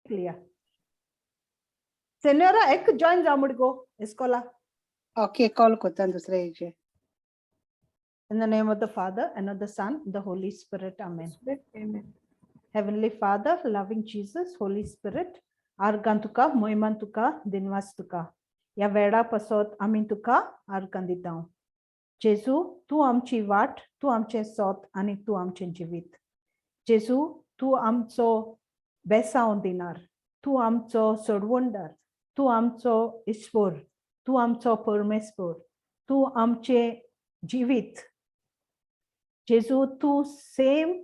clear. Senora एक join जाव मुडगो इस्कोला. Okay, call करता दुसऱ्या हेजेर. In the name of the Father, and of the Son, and the Holy Spirit. Amen. Amen. Heavenly Father, loving Jesus, Holy Spirit, आर्गां तुका, मोहिमान तुका, दिनवास तुका. ह्या वेळा पासत आमी तुका आर्गां दिता. जेजू, तूं आमची वाट, तूं आमचें सोत आनी तूं आमचें जिवीत. जेजू, तूं आमचो बेसांव दिनार, तूं आमचो सोडवणदार, तूं आमचो ईश्वर, तूं आमचो परमेश्वर, तूं आमचें जिवीत. जेजू, तूं सेम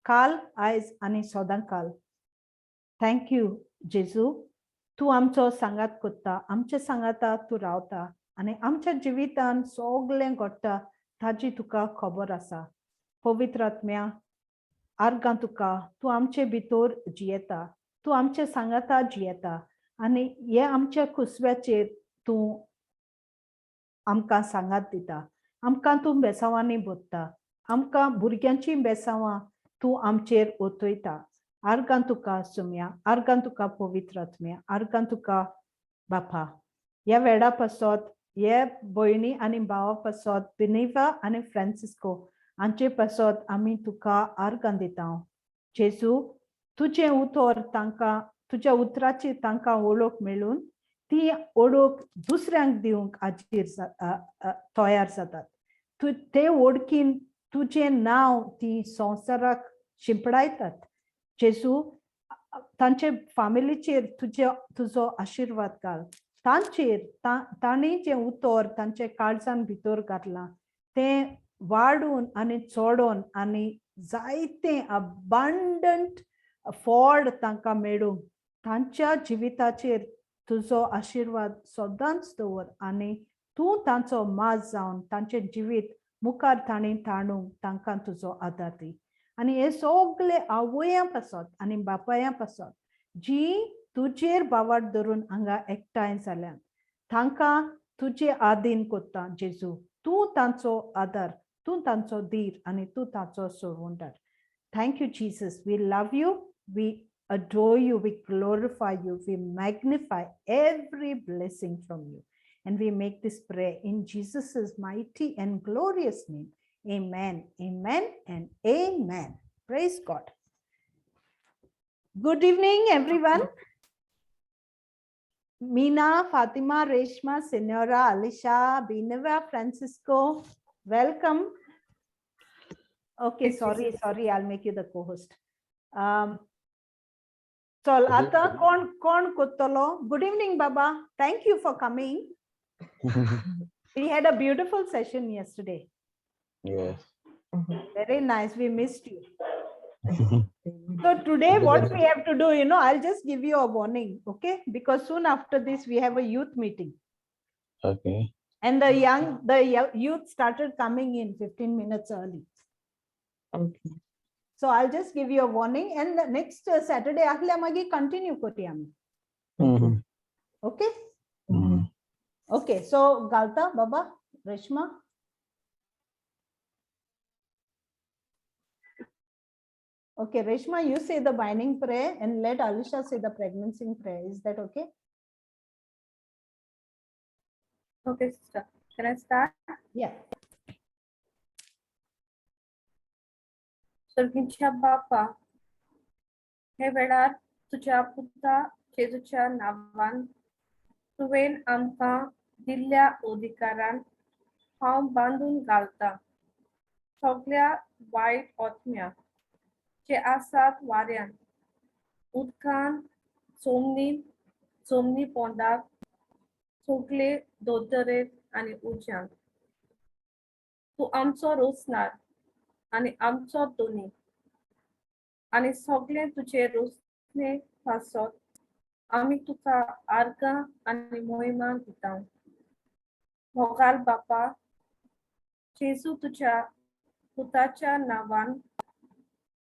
काल, आयज आनी सदां काल. Thank you जेजू, तूं आमचो सांगात कोत्ता, आमच्या सांगाता तूं रावता आनी आमच्या जिवितान सगळें घडटा ताजी तुका खबर आसा. पवित्र आत्म्या, आर्गां तुका, तूं आमचे भितर जियेता, तूं आमच्या सांगाता जियेता आनी हे आमच्या कुसव्याचेर तूं आमकां सांगात दिता. आमकां तूं बेसांवांनी भरता, आमकां भुरग्यांची बेसांवां तूं आमचेर ओतयता. आर्गां तुका सुम्या, आर्गां तुका पवित्र आत्म्या, आर्गां तुका बापा. ह्या वेळा पासत, हे भयणी आनी भावा पासत, बिनेवा आनी फ्रांसिस्को हांचे पासत आमी तुका आर्गां दिता. जेजू, तुजें उतर तांकां, तुज्या उतराची तांकां ओळख मेळून ती ओळख दुसऱ्यांक दिवंक आजीर तयार जातात. तूं ते ओळखीन तुजें नांव ती संवसाराक शिंपडायतात. जेजू, तांचे फामिलीचेर तुजे तुजो आशिर्वाद घाल. तांचेर तांणी जें उतर तांचे काळजान भितर घातलां तें वाडून आनी चडोन आनी जायतें अबांडंट फळ तांकां मेळूं. तांच्या जिविताचेर तुजो आशिर्वाद सदांच दवर आनी तूं तांचो माज जावन तांचें जिवीत मुखार तांणी ताणूंक तांकां तुजो आदार दी. आनी हे सगळे आवयां पासत आनी बापायां पासत जी तुजेर बावाट धरून हांगा एकठांय जाल्यात, तांकां तुजे आदीन कोत्ता. जेजू, तूं तांचो आदार, तूं तांचो धीर आनी तूं तांचो सोडवणदार. Thank you, Jesus. We love you, we adore you, we glorify you, we magnify every blessing from you. And we make this prayer in Jesus' mighty and glorious name. Amen, amen, and amen. Praise God. Good evening, everyone. Meena, Fatima, Reshma, Senora, Alisha, Binava, Francisco, welcome. Okay, sorry, sorry, I'll make you the co-host. चल, आता कोण कोण कोत्तलो? Good evening, Baba. Thank you for coming. We had a beautiful session yesterday. Yes. Very nice. We missed you. So today what we have to do, I'll just give you a warning, okay? Because soon after this, we have a youth meeting. Okay. And the youth started coming in 15 minutes early. Okay. So I'll just give you a warning, and the next Saturday, आखल्या मागीर continue करूया आमी. Okay? Mhm. Okay, so घालता बाबा, Reshma? Okay, Reshma, you say the binding prayer and let Alisha say the pregnancy prayer. Is that okay? Okay, sister. Can I start? Yeah. सर्गीच्या बापा, हे वेळार तुज्या पुता जेजूच्या नांवान तुवें आमकां दिल्ल्या अधिकारान हांव बांदून घालता सगळ्या वायट आत्म्या जे आसात वाऱ्यान, उदकान, जमनीन, जमनी पोंदाक, सगळे दोतरेत आनी उज्यांत. तूं आमचो रोसणार आनी आमचो दोनी आनी सगळें तुजे रोसणे पासत आमी तुका आर्गां आनी मोहिमा दिता. मोगाल बापा, जेजू तुज्या पुताच्या नांवान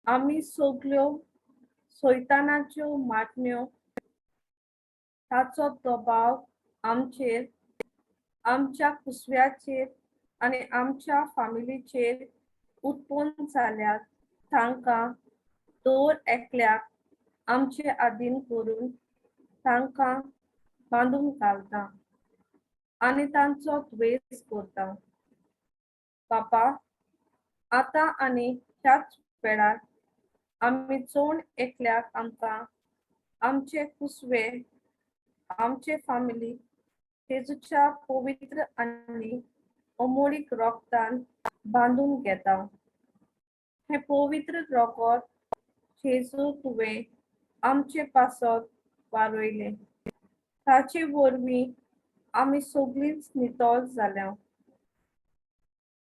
आमी सगल्यो सैतानाच्यो माटण्यो, ताचो दबाव आमचेर, आमच्या कुसव्याचेर आनी आमच्या फामिलीचेर उत्पन्न जाल्यात तांकां दर एकल्याक आमचे आदीन करून तांकां बांदून घालता आनी तांचो द्वेस करता. बापा, आतां आनी ह्याच वेळार आमी चोण एकल्याक आमकां आमचे कुसवे, आमचे फामिली जेजूच्या पवित्र आनी अमोळीक रोगतान बांदून घेता. हें पवित्र रोगत जेजू तुवें आमचे पासत वारयलें, ताचे वरवीं आमी सगळींच नितळ जाल्या.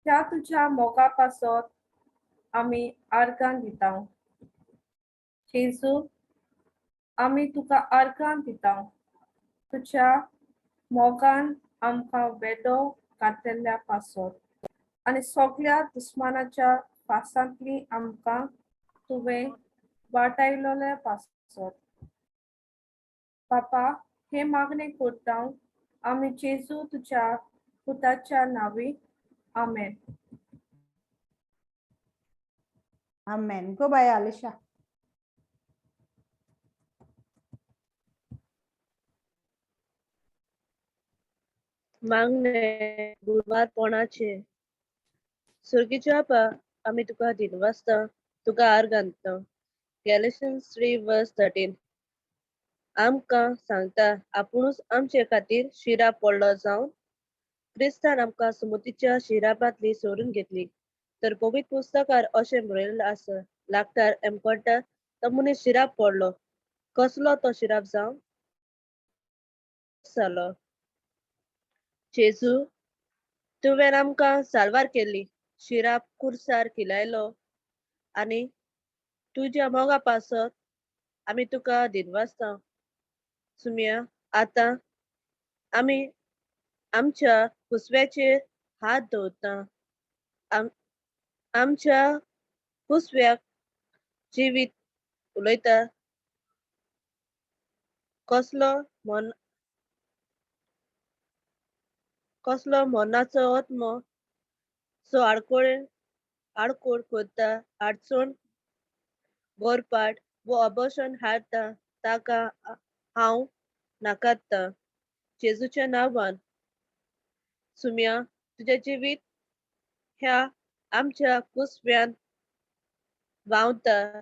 ह्या तुज्या मोगा पासत आमी आर्गां दिता. जेजू, आमी तुका आर्गां दिता तुज्या मोगान आमकां वेदो घातलेल्या पासत आनी सगळ्या दुस्मानाच्या फासांतली आमकां तुवें वाटायलोले पासत. बापा, हे मागणें करता आमी जेजू तुज्या पुताच्या नांवी, आमेन. Amen. Go by Alisha. मागणें गुरवारपणाचें. सुर्गीच्या आपा, आमी तुका दिनवासता, तुका आर्गां दिता. गॅलेशन्स 3:13 आमकां सांगता, आपुणूच आमचे खातीर शिराप पडलो जावन क्रिस्तान आमकां सुमतीच्या शिरापांतली सोडून घेतली. तर पवित्र पुस्तकार अशें बरयल्लें आसा, लागतार एमकोटा तो मनीस शिराप पडलो. कसलो तो शिराप जावन जालो. जेजू, तुवें आमकां साल्वार केल्ली, शिराप कुर्सार किलायलो आनी तुज्या मोगा पासत आमी तुका दिनवासता. सुमया, आतां आमी आमच्या कुसव्याचेर हात दवरता. आमच्या कुसव्याक जिवीत उलयता. कसलो मन, कसलो मनाचो आत्मो सो आडकोळ आडकोळ करता, अडचण गोरपाट वो अबोशन हाडटा, ताका हांव नाकारता जेजूच्या नांवान. सुम्या, तुजें जिवीत ह्या आमच्या कुसव्यान व्हांवता.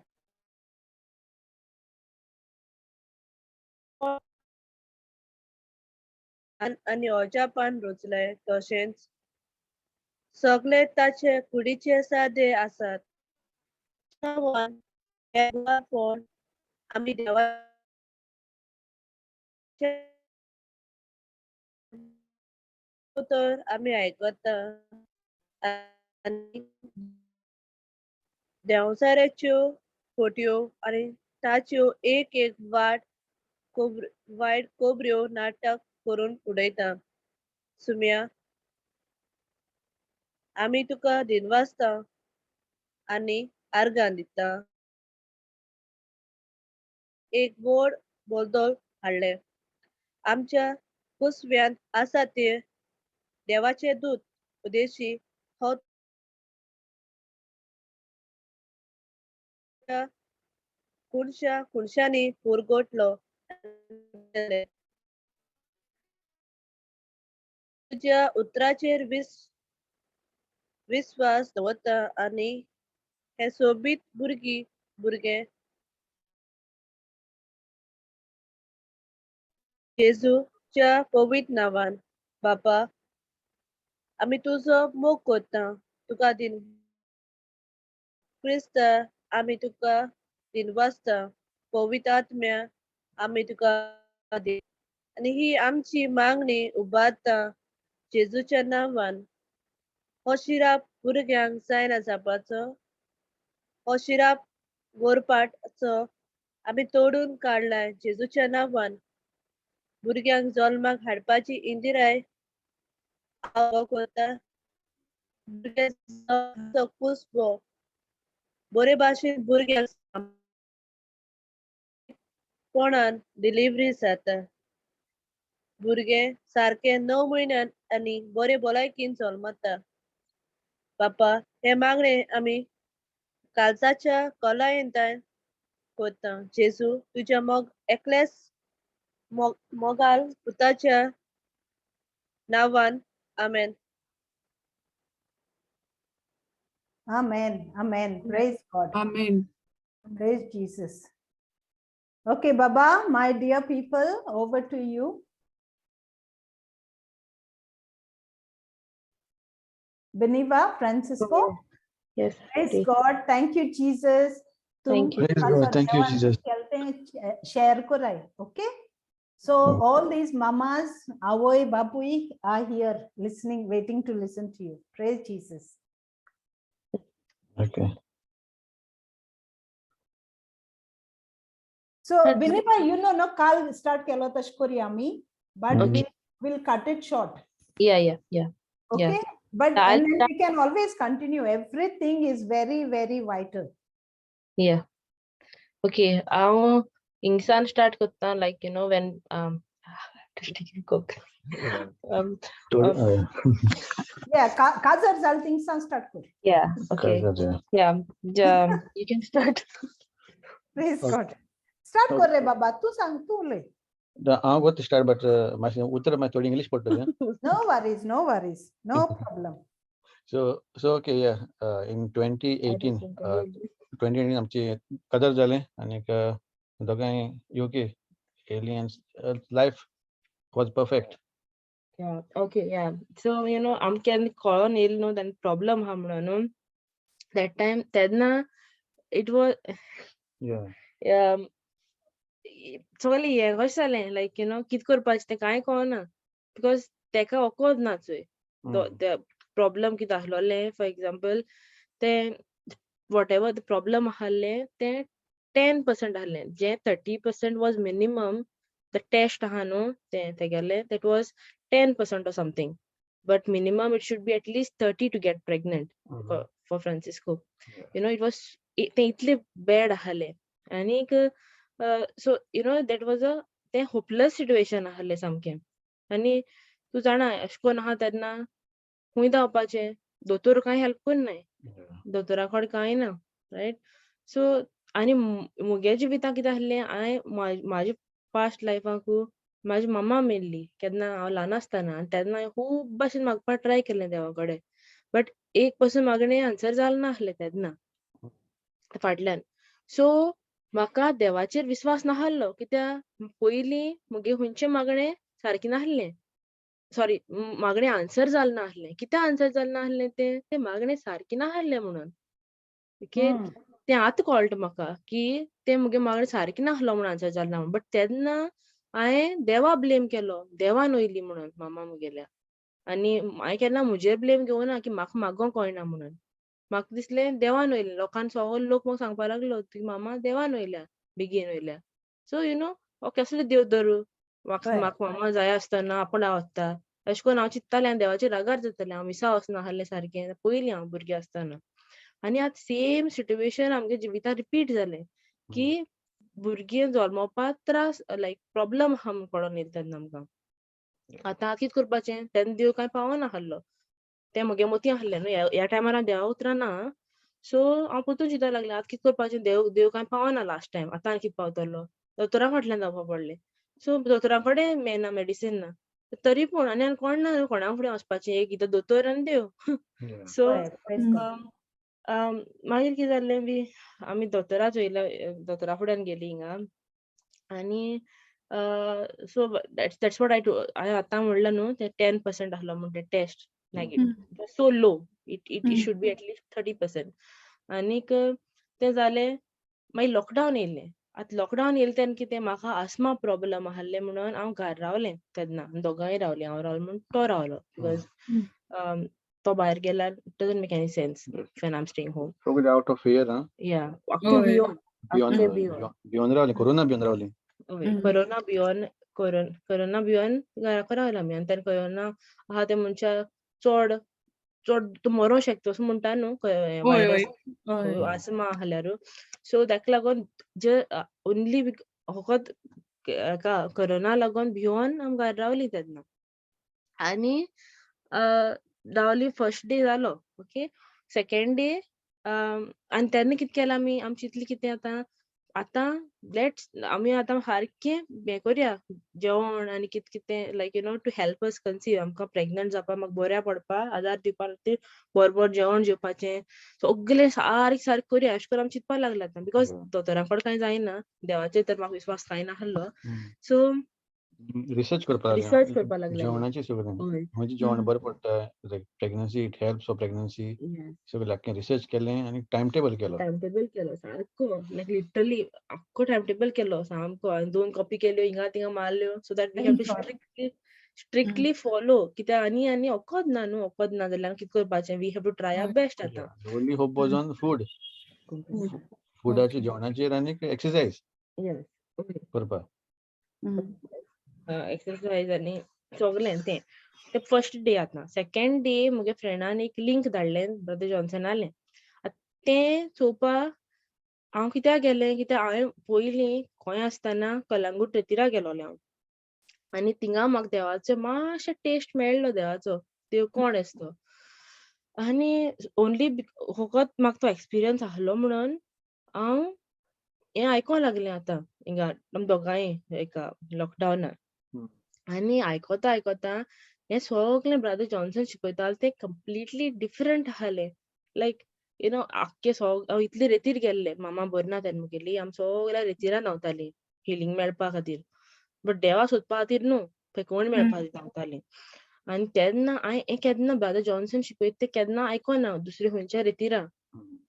आनी अजापान रचले, तशेंच सगळे ताचे कुडीचे सादे आसात. नांवान आमी देवा तर आमी आयकता आनी देंवचाराच्यो फोट्यो आनी ताच्यो एक एक वाट वायट कोबऱ्यो नाटक करून उडयता. सुम्या, आमी तुका दिनवासता आनी आर्गां दिता. एक व्हड बोलदोल हाडले. आमच्या कुसव्यांत आसा ते देवाचे दूत उदेशी हो खुणशा खुणशांनी पुरगोटलो. तुज्या उतराचेर विस्वास दवरता आनी हे सोबीत भुरगीं भुरगे जेजूच्या पवित्र नांवान. बापा, आमी तुजो मोग करता, तुका दिन क्रिस्ता आमी तुका दिनवासता. पवित्र आत्म्या आमी तुका आनी ही आमची मागणी उबारता जेजूच्या नांवान. हो शिराप भुरग्यांक जायना जावपाचो, हो शिराप गोरपाटचो आमी तोडून काडलाय जेजूच्या नांवान. भुरग्यांक जल्माक हाडपाची इंदिराय करता. भुरग्यांचो कुसबो बरे भाशेन भुरग्यांक कोणान डिलिव्हरी जाता. भुरगें सारकें 9 म्हयन्यान आनी बरे भलायकीन जल्मता. बापा, हे मागणें आमी काळजाच्या खोलायेंतल्यान कोरता जेजू तुज्या मोग एकल्याच मोगाल पुताच्या नांवान आमेन. Amen. Amen. Praise God. Amen. Praise Jesus. Okay, Baba, my dear people, over to you. Beniva, Francisco. Yes. Praise God. Thank you, Jesus. Thank you. Praise God. Thank you, Jesus. Share korai. Okay. So all these mamas, avoi, bapui are here listening, waiting to listen to you. Praise Jesus. Okay. So Biniba, you know, no, काल start केलो तशें करूया आमी, but Okay. we will cut it short. Yeah. Okay. Yeah. But I'll and then we can always continue. Everything is very, very vital. Yeah. Okay. हांव हिंगसान start करता, like you know when cook. Yeah, काजर जाल थिंगसान start कर. Yeah. Okay. Yeah. Yeah. You can start. Praise Okay. God. Start Okay. कर रे बाबा, तू सांग, तू उलय. हांव गोत स्टार्ट, बट मातशें उतर मातशें थोडी इंग्लीश पडटलें. No worries, no worries, no problem. So okay, yeah. In 2018, 2018 आमची कदर जालें आनीक दोगांय UK aliens, life was perfect. Yeah, okay, yeah. So, you know, आमकां केन्ना कळोन येयलें न्हू तेन्ना प्रॉब्लम आहा म्हणून न्हू, that time तेन्ना it was सगळें हें कशें जालें, लायक you know कितें करपाचें तें कांय कळना, because तेका वखद ना चोय. ते प्रॉब्लम कितें आसलोलें, फॉर एग्जाम्पल तें what ever the problem आसलें तें 10% आसलें, जें 30% was minimum the test आहा न्हू तें तेगेलें, that was 10% or something, but minimum it should be at least 30 to get pregnant for Francisco. You know, it was तें इतलें बॅड आसलें आनीक so you know that was a तें hopeless situation आसलें सामकें. आनी तूं जाणा अशें कोन्न आहा तेन्ना खूंय धांवपाचें, दोतोर कांय हेल्प करनाय, दोतोरा कडेन कांय ना, रायट? सो आनी मुगे जिवितांत कितें आसलें, हांवें म्हाजे पास्ट लायफाकू म्हाजी मम्मा मेल्ली केन्ना हांव ल्हान आसतना, आनी तेन्ना हांवें खूब भाशेन मागपाक ट्राय केलें देवा कडेन, बट एक पसून मागणें आन्सर जालें नासलें तेन्ना फाटल्यान. सो म्हाका देवाचेर विस्वास नासलो, कित्याक पयलीं मुगे खंयचें मागणें सारकें नासलें, सॉरी मागणें आन्सर जालें नासलें. कित्याक आन्सर जालें नासलें, तें तें मागणें सारकें नासलें म्हणून. ओके, तें आतां कळटा म्हाका की तें मुगे मागणें सारकें नासलो म्हणून आन्सर जालें ना, बट तेन्ना हांवें देवा ब्लेम केलो, देवान वयली म्हणून मामा मुगेल्या. आनी हांवें केन्ना म्हजेर ब्लेम घेवना की म्हाका मागोंक कळना म्हणून, म्हाका दिसलें देवान वयलें, लोकांक सगळो लोक म्हाका सांगपाक लागलो तुजी मामा देवान वयल्या, बेगीन वयल्या. सो you know हो कसलो देव धरू, म्हाका म्हाका मामा जाय आसतना आपूण वता अशें करून हांव चिंत्तालें आनी देवाचेर रागार जातालें. हांव मिसा वचना आसलें सारकें पयलीं हांव भुरगें आसतना. आनी आतां सेम सिट्युएशन आमगे जिवितांत रिपीट जालें की भुरगीं जल्मोवपाक त्रास, लायक प्रॉब्लम आहा म्हूण पडोन येयलें तेन्ना आमकां. आतां कितें करपाचें, तेन्ना देव कांय पावना आसलो, तें म्हगे मती आसलें न्हू ह्या टायमार हांव देवा उतरां ना. सो हांव परतून चिंतूंक लागलें आतां कितें करपाचें, देव देव कांय पावना लास्ट टायम, आतां आनी कितें पावतलो, दोतोरा फाटल्यान धांवपा पडलें. सो दोतोरा कडेन मेळना मेडिसीन ना, तरी पूण आनी कोण ना कोणा फुडें वचपाचें, एक इथं दोतोर आनी देव. सो मागीर कितें जालें बी आमी दोतोरा चोयला, दोतोरा फुड्यान गेली हिंगा आनी so that's what I to हांवें आतां म्हणलां न्हू तें 10% आसलो म्हण तें test negative, so low, it it should be at least 30%. आनीक तें जालें, मागीर लॉकडावन येयलें. आतां लॉकडावन येयलें तेन्ना कितें म्हाका आस्मा प्रॉब्लम आसलें म्हणून हांव घरा रावलें तेन्ना, दोगांय रावलीं, हांव रावलें म्हूण तो रावलो, because तो भायर गेल्यार it doesn't make any sense when I am staying home. So out of fear, huh? Yeah, आख्खे भियोन भियोन रावली, कोरोना भियोन रावली. कोरोना भियोन, कोरोना भियोन घरा रावले आमी. आनी तेन्ना कोरोना आहा ते मनशां चड चड तूं मरोंक शकता असो म्हणटा न्हू, आस्मा आसल्यार. सो ताका लागून जे ओनली फकत हेका कोरोना लागून भियोन आमी घरा रावली तेन्ना. आनी रावली, फर्स्ट डे जालो ओके, सेकेंड डे आनी तेन्ना कितें केलां आमी, आमची इतली कितें आतां आतां let's आमी आतां सारकें हें करया जेवण आनी कितें कितें like you know to help us conceive, आमकां प्रेग्नंट जावपा म्हाका बऱ्या पडपा आदार दिवपा खातीर बरोबर जेवण जेवपाचें सगळें सारकें सारकें करया अशें करून आमी चिंतपा लागले आतां, because दोतोरा कडेन कांय जायना, देवाचेर तर म्हाका विस्वास कांय नासलो. सो रिसर्च करपाक लागले, रिसर्च करपाक लागले जेवणाची सगळें, म्हणजे जेवण बरें पडटा, like pregnancy it helps for pregnancy, सगळें आख्खें रिसर्च केलें आनी टायम टेबल केलो. टायम टेबल केलो सारको, लायक लिटरली आख्खो टायम टेबल केलो सामको, आनी 2 कॉपी केल्यो हिंगा थिंगा मारल्यो, so that we have to strictly follow, कित्याक आनी आनी वखद ना न्हू, वखद ना जाल्यार कितें करपाचें, we have to try our best आतां. Only hope was on food, फुडाचेर जेवणाचेर आनी एक्सरसाइज करपाक. एक्सरसाइज आनी सगळें तें ते फर्स्ट डे. आतां सेकेंड डे म्हगे फ्रेंडान एक लिंक धाडलें ब्रदर जॉन्सनालें, तें चोवपा हांव कित्याक गेलें, कित्याक हांवें पयलीं गोंय आसतना कलांगूट रेतिरा गेलोलें हांव, आनी थिंगा म्हाका देवाचो मातशें टेस्ट मेळ्ळो, देवाचो देव कोण आसा तो, आनी ओनली फकत म्हाका तो एक्सपिरियन्स आहलो म्हणून हांव हें आयकोंक लागलें आतां हिंगा आमी दोगांय एका लॉकडावनान. आनी आयकोता आयकोता हें सगळें ब्रदर जॉन्सन शिकयतालो तें कंप्लिटली डिफरंट आसलें, लायक you know आख्खे हांव इतले रेतीर गेल्ले, मामा बरी ना तेन्ना म्हगेली, आमी सगळ्या रेतिरान धांवतालीं हिलींग मेळपा खातीर, बट देवा सोदपा खातीर न्हू, पेकोवणी मेळपा खातीर धांवतालीं. आनी तेन्ना हांवें हें केन्ना ब्रदर जॉन्सन शिकयता तें केन्ना आयकोना दुसरे खंयच्या रेतिरा.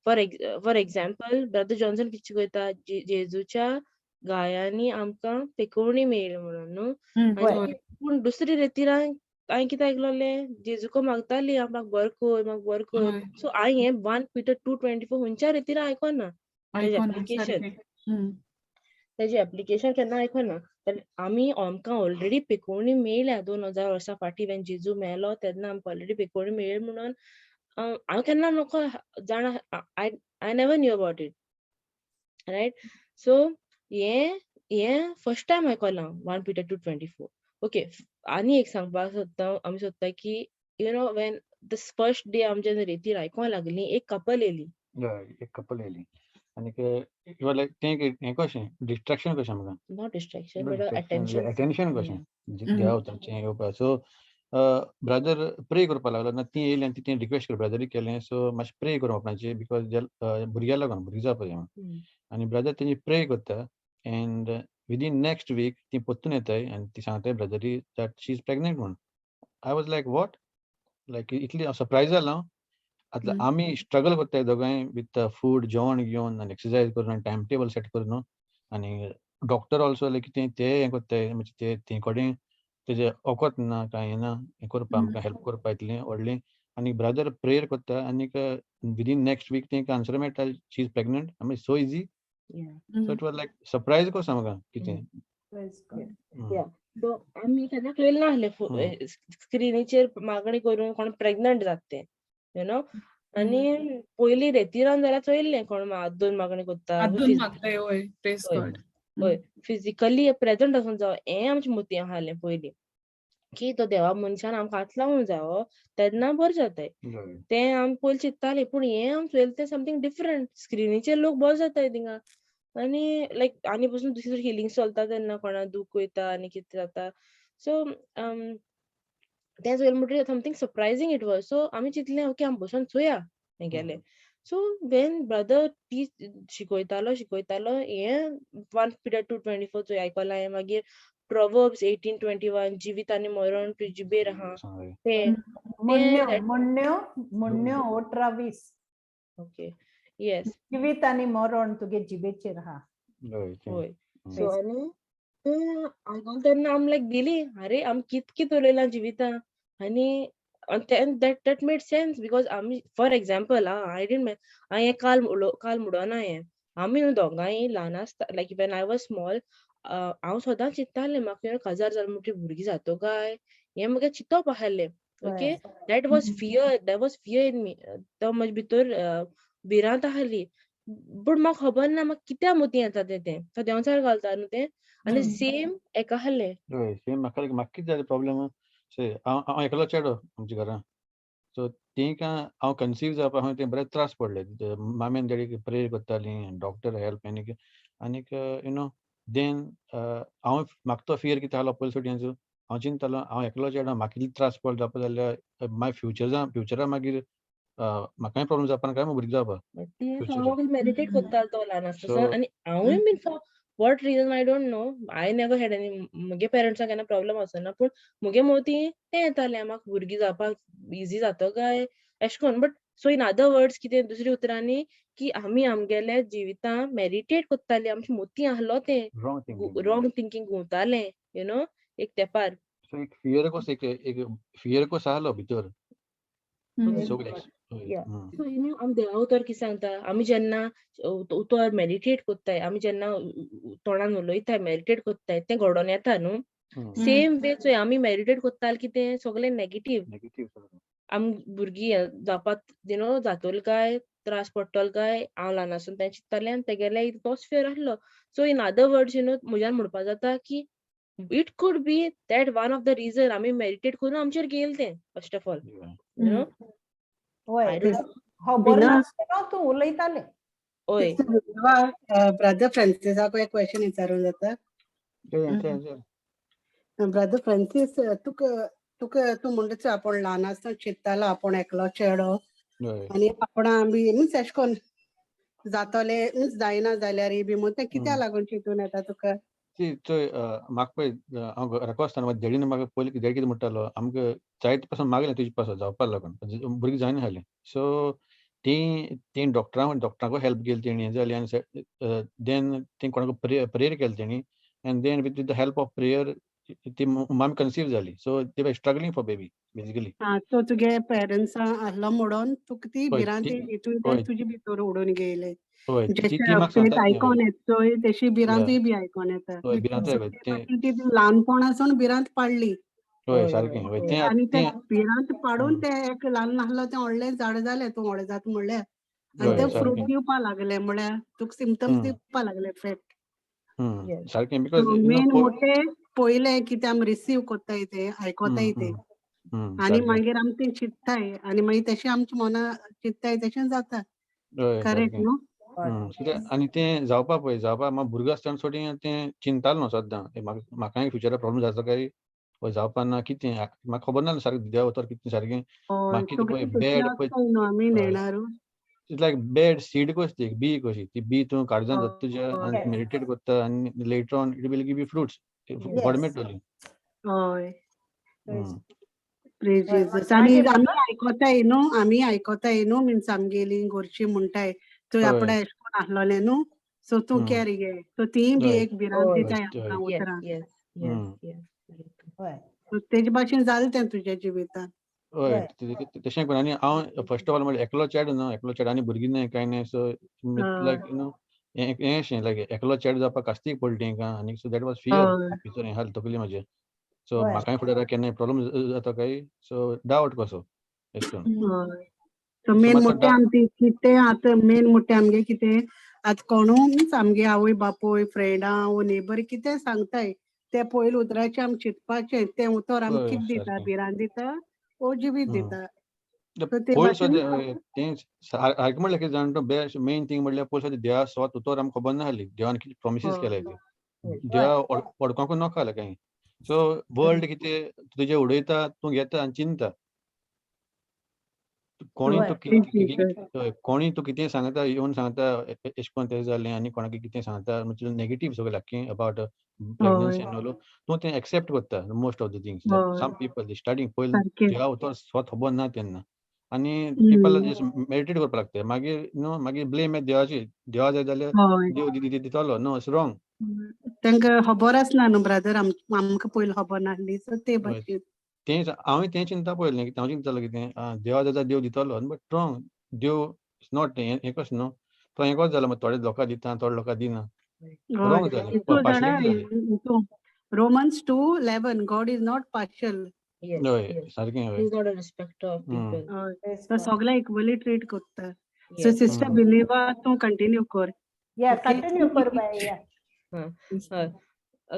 फॉर एग्जाम्पल ब्रदर जॉन्सन कितें शिकयता, जेजूच्या गायांनी आमकां पेकोवणी मेळ्ळी म्हणून न्हू, पूण दुसरी रेतिरान हांवें कितें आयकलोलें, जेजूको मागताली म्हाका बरें कर, म्हाका बरें कर. सो हांवें हें 1 Peter 2:24 खंयच्या रेतिरा आयकोना, एप्लिकेशन तेजें एप्लिकेशन केन्ना आयकोना. तर आमी आमकां ऑलरेडी पेकोवणी मेळ्ळ्या 2000 वर्सां फाटीं when जेजू मेलो तेन्ना आमकां ऑलरेडी पेकोवणी मेळ्ळी म्हणून हांव केन्ना नको जाणा, I never knew about it, right. So हें फर्स्ट टायम आयकलां 1 Peter 2:24. Okay, आनी एक सांगपाक सोदता, आमी सोदता की you know when this first day आमच्या रेतीर आयकोंक लागली, एक कपल येयली. एक कपल येयली आनीक लायक तें हें कशें डिस्ट्रेक्शन कशें आमकां, not distraction but attention, attention कशें देवा उतराचें येवपा. सो ब्रदर प्रे करपाक लागलो ना, ती येयली आनी ती रिक्वेस्ट कर ब्रदरीक केलें, सो मातशें प्रे करूं आपणाचे because भुरग्या लागून भुरगीं जावपा जाय म्हणून. आनी ब्रदर तेंची प्रे करता एंड विदीन नेक्स्ट वीक ती परतून येताय आनी ती सांगताय ब्रदरी that she is pregnant म्हणून. I was like what, like इतली सरप्रायज जालो हांव. आतां आमी स्ट्रगल करताय दोगांय विथ फूड जेवण घेवन आनी एक्सरसाइज करून आनी टायम टेबल सेट करून, आनी डॉक्टर ऑल्सो लायक कितें ते हें करताय, म्हणजे ते कडेन तेजें वखद ना कांय ना हें करपा, आमकां हेल्प करपा इतलें व्हडलें. आनी ब्रदर प्रेयर करता आनीक विदीन नेक्स्ट वीक तेंकां आन्सर मेळटा she is pregnant. I mean so easy. So it was like surprise कसो आमकां कितें. सो आमी केन्ना पळयलें नासलें स्क्रिनीचेर मागणी करून कोण प्रेग्नंट जाता तें, you know. आनी पयलीं रेतिरान जाल्यार चोयल्लें कोण दोन मागणी करता, हय फिजिकली प्रेजंट आसूंक जावो, हें आमच्या मतीं आसलें पयलीं की तो देवा मनशान आमकां हात लावूंक जावो तेन्ना बरें जाताय, तें आमी पयलीं चिंत्तालीं. पूण हें आमी चोयलें तें समथींग डिफरंट, स्क्रिनीचेर लोक बरो जाताय थिंगा, आनी लायक आनी पसून दुसरी दुसरी हिलिंग चलता तेन्ना कोणा दूख वयता आनी कितें जाता. सो तें चोयलें म्हणटकीर something surprising it was. So आमी चिंतलें ओके आमी बसून चोया हें गेलें. सो when brother teach शिकयतालो शिकयतालो हें 1 Peter 2:24 चोय आयकलां हांवें, मागीर Proverbs 18:21 जिवीत आनी मरण तुजे जिबेर आहा तें म्हणण्यो 18:20. ओके येस, जिवीत आनी मरण तुगे जिबेचेर आहा. हय, सो आनी तें आयकलें तेन्ना आमी लायक भिली, आरे आमी कित कित उलयलां जिवितां, आनी that made sense because आमी फॉर एग्जाम्पल I didn't हांवें काल काल म्हणना हें, आमी न्हू दोगांय ल्हान आसता like when I was small हांव सदांच चिंत्तालें म्हाका काजार जालें म्हणटकीर भुरगीं जातो काय हें म्हाका चिंतप आसलें. Okay, that was fear, that was fear in me, तो म्हजे भितर भिरांत आसली, बट म्हाका खबर ना म्हाका कित्याक मतीं येता तें, तें देंवचार घालता न्हू तें, आनी सेम एका आसलें. हय सेम म्हाका म्हाका कितें जालें प्रॉब्लम, हांव एकलो चेडो आमच्या घरां, सो तेंकां हांव कन्सीव जावपाक हांवें ते बरेच त्रास पडले. मामी आनी डॅडी प्रेयर करतालीं, डॉक्टर हेल्प आनी आनीक you know then हांव म्हाका तो फियर कितें आहलो पयले फावटी हांव चिंततालो हांव एकलो चेडो, म्हाका कितले त्रास पडले जावपा जाल्यार मागीर फ्युचर फ्युचरा मागीर म्हाकाय प्रॉब्लम जावपा काय भुरगीं जावपा. हांव मेडिटेट करतालो तो ल्हान आसतना आनी हांवूय बीन for what reason I don't know, I never had any, मुगे पेरंट्सांक केन्ना प्रॉब्लम आसना, पूण मुगे मोती तें येतालें म्हाका भुरगीं जावपाक इजी जातो काय एशें कोन्न. But so in other words कितें दुसऱ्या उतरांनी की आमी आमगेल्या जिवितां मेडिटेट करताली, आमचे मोती आहलो तें रॉंग थिंकींग घुंवतालें you know एक तेंपार. सो एक फियर कसो एक फियर कसो आहलो भितर. सो you know आमी देवा उतर कितें सांगता, आमी जेन्ना उतर मेडिटेट करताय, आमी जेन्ना तोंडान उलयताय मेडिटेट करताय तें घडोवन येता न्हू. सेम वे चोय आमी मेडिटेट करताले कितें सगळें नेगेटीव, आम भुरगीं जावपाक you know जातोल काय त्रास पडटलो काय, हांव ल्हान आसून तें चिंत्तालें आनी तेगेले तोच फियर आहलो. So in other words you know म्हज्यान म्हणपाक जाता की it could be that one of the reason आमी मेडिटेट करून आमचेर गेल तें first of all you know. वय खबर नासतना तूं उलयतालें. ओय ब्रदर फ्रांसिसाक एक क्वेश्चन विचारूंक जाता? ब्रदर फ्रांसीस, तुका तुका तूं म्हणटा आपूण ल्हान आसतना चिंत्तालो आपूण एकलो चेडो आनी आपण बी मिन्स एशें कोन्न जातोलें मिन्स जायना जाल्यार बी म्हूण तें कित्याक लागून चिंतून येता तुका? ती चोय म्हाका पळय हांव घराको आसतना म्हाका डॅडीन म्हाका पयलीं डॅडी कितें म्हणटालो, आमकां जायते पासून मागलें तुजे पासून जावपाक लागून भुरगीं जायना जालीं. सो तीं तीं डॉक्टरांकूय हेल्प केली तेणी, हें जालें आनी देन ती कोणाक प्रेयर केली तेणी and then with the help of prayer ती मामी कन्सीव जाली. So they were struggling for baby basically. आं, सो तुगे पेरंट्सां आहलो म्हणून तुका ती भिरांत तुजे भितर उडोवन गेले. आयकोन येता चोय तशी भिरांतूय बी आयकोन येता. ती ल्हानपणासून भिरांत पाडली. आनी ते भिरांत पाडून ते एक ल्हान आहलो तें व्हडलें झाड जालें, तूं व्हडलें जाता म्हणल्यार आनी ते फ्रूट दिवपा लागले, म्हळ्यार तुका सिमटम्स दिवपा लागले इफेक्ट. सारकें, because main मोठे पयलें कितें आमी रिसीव कोत्ताय तें आयकोताय तें आनी मागीर आमी तें चिंत्ताय आनी मागीर तशें आमच्या मना चिंत्ताय तशें जाता. करेक्ट न्हू? आनी तें जावपा पळय जावपा म्हाका भुरगो आसतना सोडी तें चिंतालो न्हू सद्दां म्हाकाय फ्युचराक प्रॉब्लम जाता काय जावपा ना कितें म्हाका खबर ना सारकें देवा उतर कितें सारकें म्हाका कितें पळय बॅड पळय it's like bad seed कशी ती बी कशी ती बी तूं काळजान जाता तुज्या आनी मेडिटेट करता आनी later on it will give you fruits God मेळटली. हय, आनी आमी आयकोताय न्हू, आमी आयकोताय न्हू मिन्स आमगेली घरची म्हणटाय थंय आपणा एशें कोन्न आहलोलें न्हू, सो तूं केर घे, सो तीय बी एक भिरांत दिताय आमकां उतरां. तेजे भाशेन जालें तें तुज्या जिवितान. हय तशें करून. आनी हांव फर्स्ट ऑफ ऑल म्हणल्यार एकलो चेडो न्हू, एकलो चेडो आनी भुरगीं न्हय कांय न्हय, सो लायक you know हें अशें लायक एकलो चेडो जावपाक कास्तीक पडली तेंकां आनी सो that was fear भितर हें आसलें तकली म्हाजे. सो म्हाकाय फुडाराक केन्नाय प्रॉब्लम जाता काय सो डावट कसो एशें करून. सो मेन मोठे आमचे कितें आतां मेन मोठे आमगे कितें आतां कोणू मिन्स आमगे आवय बापूय फ्रेंडां वो नेबर कितें सांगताय ते पयले उतराचें आमी चिंतपाचें, तें उतर आमी कितें दिता, भिरांत दिता वो जिवीत दिता. तें सारकें म्हणल्यार कितें जाणा तूं, बेस्ट मेन थींग म्हणल्यार पयलीं सुद्दां देवा स्वत उतर आमकां खबर नासली, देवान कितें प्रोमिसीस केले ते देवा वळखूंक नाका जालें कांय. सो वर्ल्ड कितें तुजें उडयता तूं घेता आनी चिंता कोणी तूं कोणी तूं कितें सांगता येवन सांगता एशें कोन्न तें जालें आनी कोणाक कितें सांगता म्हणजे नेगेटीव सगळें आख्खें अबावट प्रेगनन्सी एंड ऑल तूं तें एक्सेप्ट करता most of the things. Some people starting पयलीं देवा उतर स्वत खबर ना तेन्ना आनी पीपल जस्ट मेडिटेट करपाक लागता मागीर न्हू मागीर ब्लेम देवाची, देवा जाय जाल्यार देव दितलो नो it's wrong. तांकां खबर आसना न्हू ब्रदर, आमकां पयलीं खबर नासली सो ते भाशेन तें हांवें तें चिंता पळयलें कितें हांव चिंततालो कितें देवा जाय देव दितलो, बट रॉंग, देव is not हें कशें न्हू, तो हें कशें जालें थोडे लोकांक दिता थोडे लोकांक दिना, रॉंग जालें. Romans 2:11, God is not partial. हय सारकें, he is not a respecter of people. तो सगळ्या इक्वली ट्रीट करता. सो सिस्टर बिलीवा तूं कंटिन्यू कर. या कंटिन्यू कर बाय. या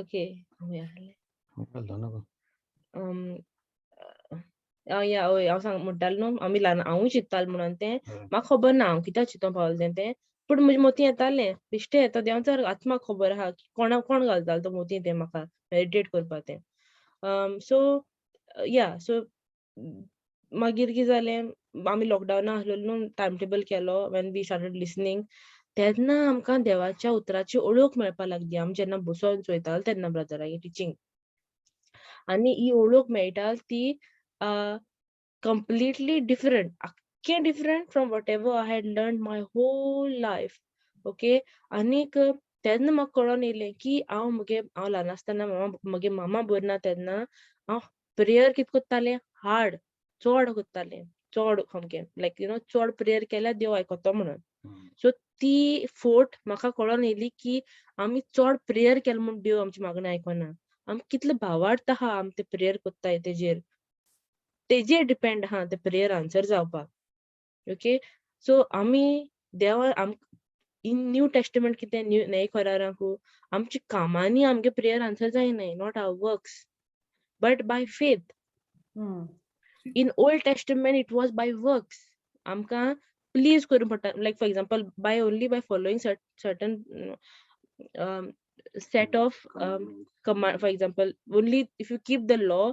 ओके या हय हांव सांग म्हणटालें न्हू आमी ल्हान हांवूय चिंत्तालें म्हणून तें म्हाका खबर ना हांव कित्याक चिंतूंक पावलें तें, पूण म्हजे मोती येतालें बेश्टें येता देंवचार आत्माक खबर आहा की कोणा कोण घालतालो तो मोती तें म्हाका मेडिटेट करपा तें. सो या सो मागीर कितें जालें, आमी लॉकडावना आसलेलो न्हू, टायम टेबल केलो, when we started listening तेन्ना आमकां देवाच्या उतराची ओळख मेळपा लागली. आमी जेन्ना बसोन चोयताले तेन्ना ब्रदरागे टिचींग, आनी ही ओळख मेळटा ती कंप्लिटली डिफरंट, आख्खें different from whatever I had learn my whole life. Okay, आनीक तेन्ना म्हाका कळोन येयलें की हांव म्हगे हांव ल्हान आसतना मामा म्हगे मामा बरी ना तेन्ना हांव प्रेयर कित कोत्तालें, हार्ड चोड कोत्तालें, चोड सामकें लायक you know चोड प्रेयर केल्यार देव आयकतो म्हणून. सो ती फोट म्हाका कळोन येयली की आमी चोड प्रेयर केलें म्हूण देव आमची मागणें आयकना, आमी कितले भावार्थ आहा आमी ते प्रेयर कोत्ताय तेजेर, तेजेर डिपेंड आहा ते प्रेयर आन्सर जावपाक. ओके, सो आमी देवा आम इन न्यू टेस्टमेंट कितें न्यू न्हय करारांकू आमच्या कामांनी आमगे प्रेयर आन्सर जायनाय, not our works but by faith. In Old Testament it was by works, आमकां प्लीज करूं पडटा, like for example by only by following certain set of command, for example only if you keep the law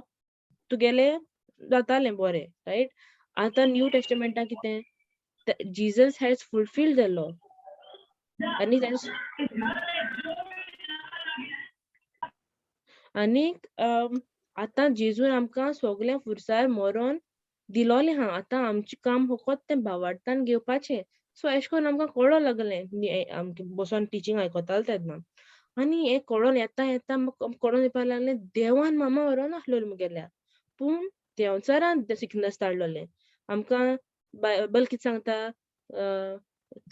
तुगेलें जातालें बरें, right. आतां new टेस्टमेंटाक कितें, Jesus has fulfilled the law आनी आनीक आतां जेजून आमकां सगळें फुरसार मरोन दिलोलें आहा, आतां आमचें काम फकत तें भावार्थान घेवपाचें. सो एशें कोन्न आमकां कळों लागलें, आमकां बसोन टिचींग आयकताले तेन्ना, आनी हें कळोन येता येता म्हाका कळोन येवपाक लागलें देवान मामा व्हरोन आसलेलो मुगेल्या, पूण देंवचारान तें सिकनस धाडलोलें आमकां. बायबल कितें सांगता,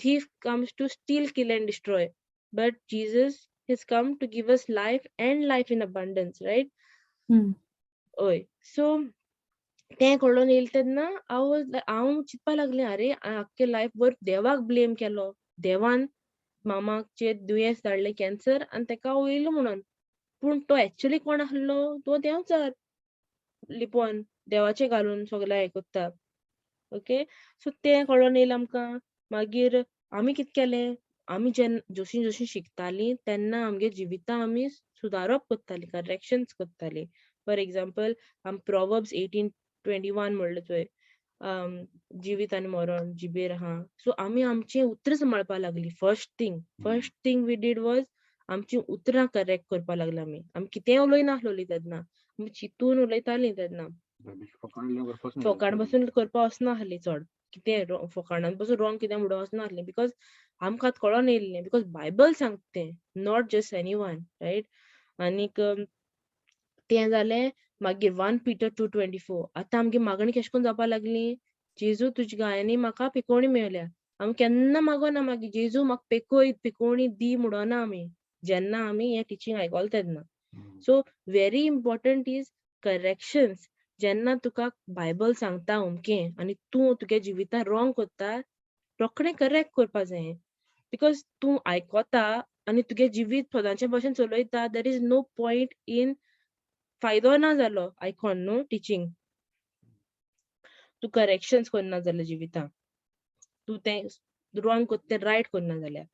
thief comes to steal, kill and destroy, but Jesus has come to give us life and life in abundance, right? हय, सो तें कळोन येयलें तेन्ना हांव हांव चिंतपा लागलें, आरे आख्खे लायफ भर देवाक ब्लेम केलो, देवान मामाचेर दुयेंस धाडलें कॅन्सर आनी तेका वयलो म्हणून, पूण तो एक्चुली कोण आसलो, तो देंवचार लिपोन देवाचें घालून सगळें हें कोत्ता. ओके, सो तें कळोन येयलें आमकां. मागीर आमी कितें केलें, आमी जेन्ना जशीं जशीं शिकतालीं तेन्ना आमगे जिवितां आमी सुदारप कोत्तालीं, करेक्शन्स कोत्तालीं. फॉर एग्जाम्पल आमी प्रोवर्ब्स 18:21 म्हणलें चोय, जिवीत आनी मरण जिबेर आहा. सो आमी आमचें उतरां सांबाळपा लागलीं. First thing we did was आमचीं उतरां करेक्ट करपा लागली आमी. आमी कितेंय उलयनासलोलीं तेन्ना, आमी चिंतून उलयतालीं तेन्ना, फोकाण बसून करपा वचनासलीं चड, कितें फोकाणान बसून रॉंग कितें म्हणूंक वचनासलीं, because आमकां आतां कळोन येयल्लें, because Bible सांगता तें, not just any one, right. आनीक तें जालें. मागीर 1 Peter 2:24, आतां आमगे मागणी केशें कोन्न जावपा लागली, जेजू तुज्या गायांनी म्हाका पिकोवणी मेवल्या. आमी केन्ना मागोना मागीर जेजू म्हाका पेकोय पिकोवणी दी म्हणोना आमी, जेन्ना आमी हें टिचींग आयकोलें तेन्ना. So very important is corrections. जेन्ना तुका बायबल सांगता अमकें आनी तूं तुगे जिवितान रॉंग कोत्ता, रोखडें करेक्ट करपा जाय, because तूं आयकोता आनी तुगे जिवीत सदांचे भशेन चलयता, there is no point in, फायदो ना जालो आयकोन न्हू टिचींग. तूं करेक्शन्स करना जाल्यार जिवितान, तूं तें रॉंग कोत्ता तें रायट करना जाल्यार,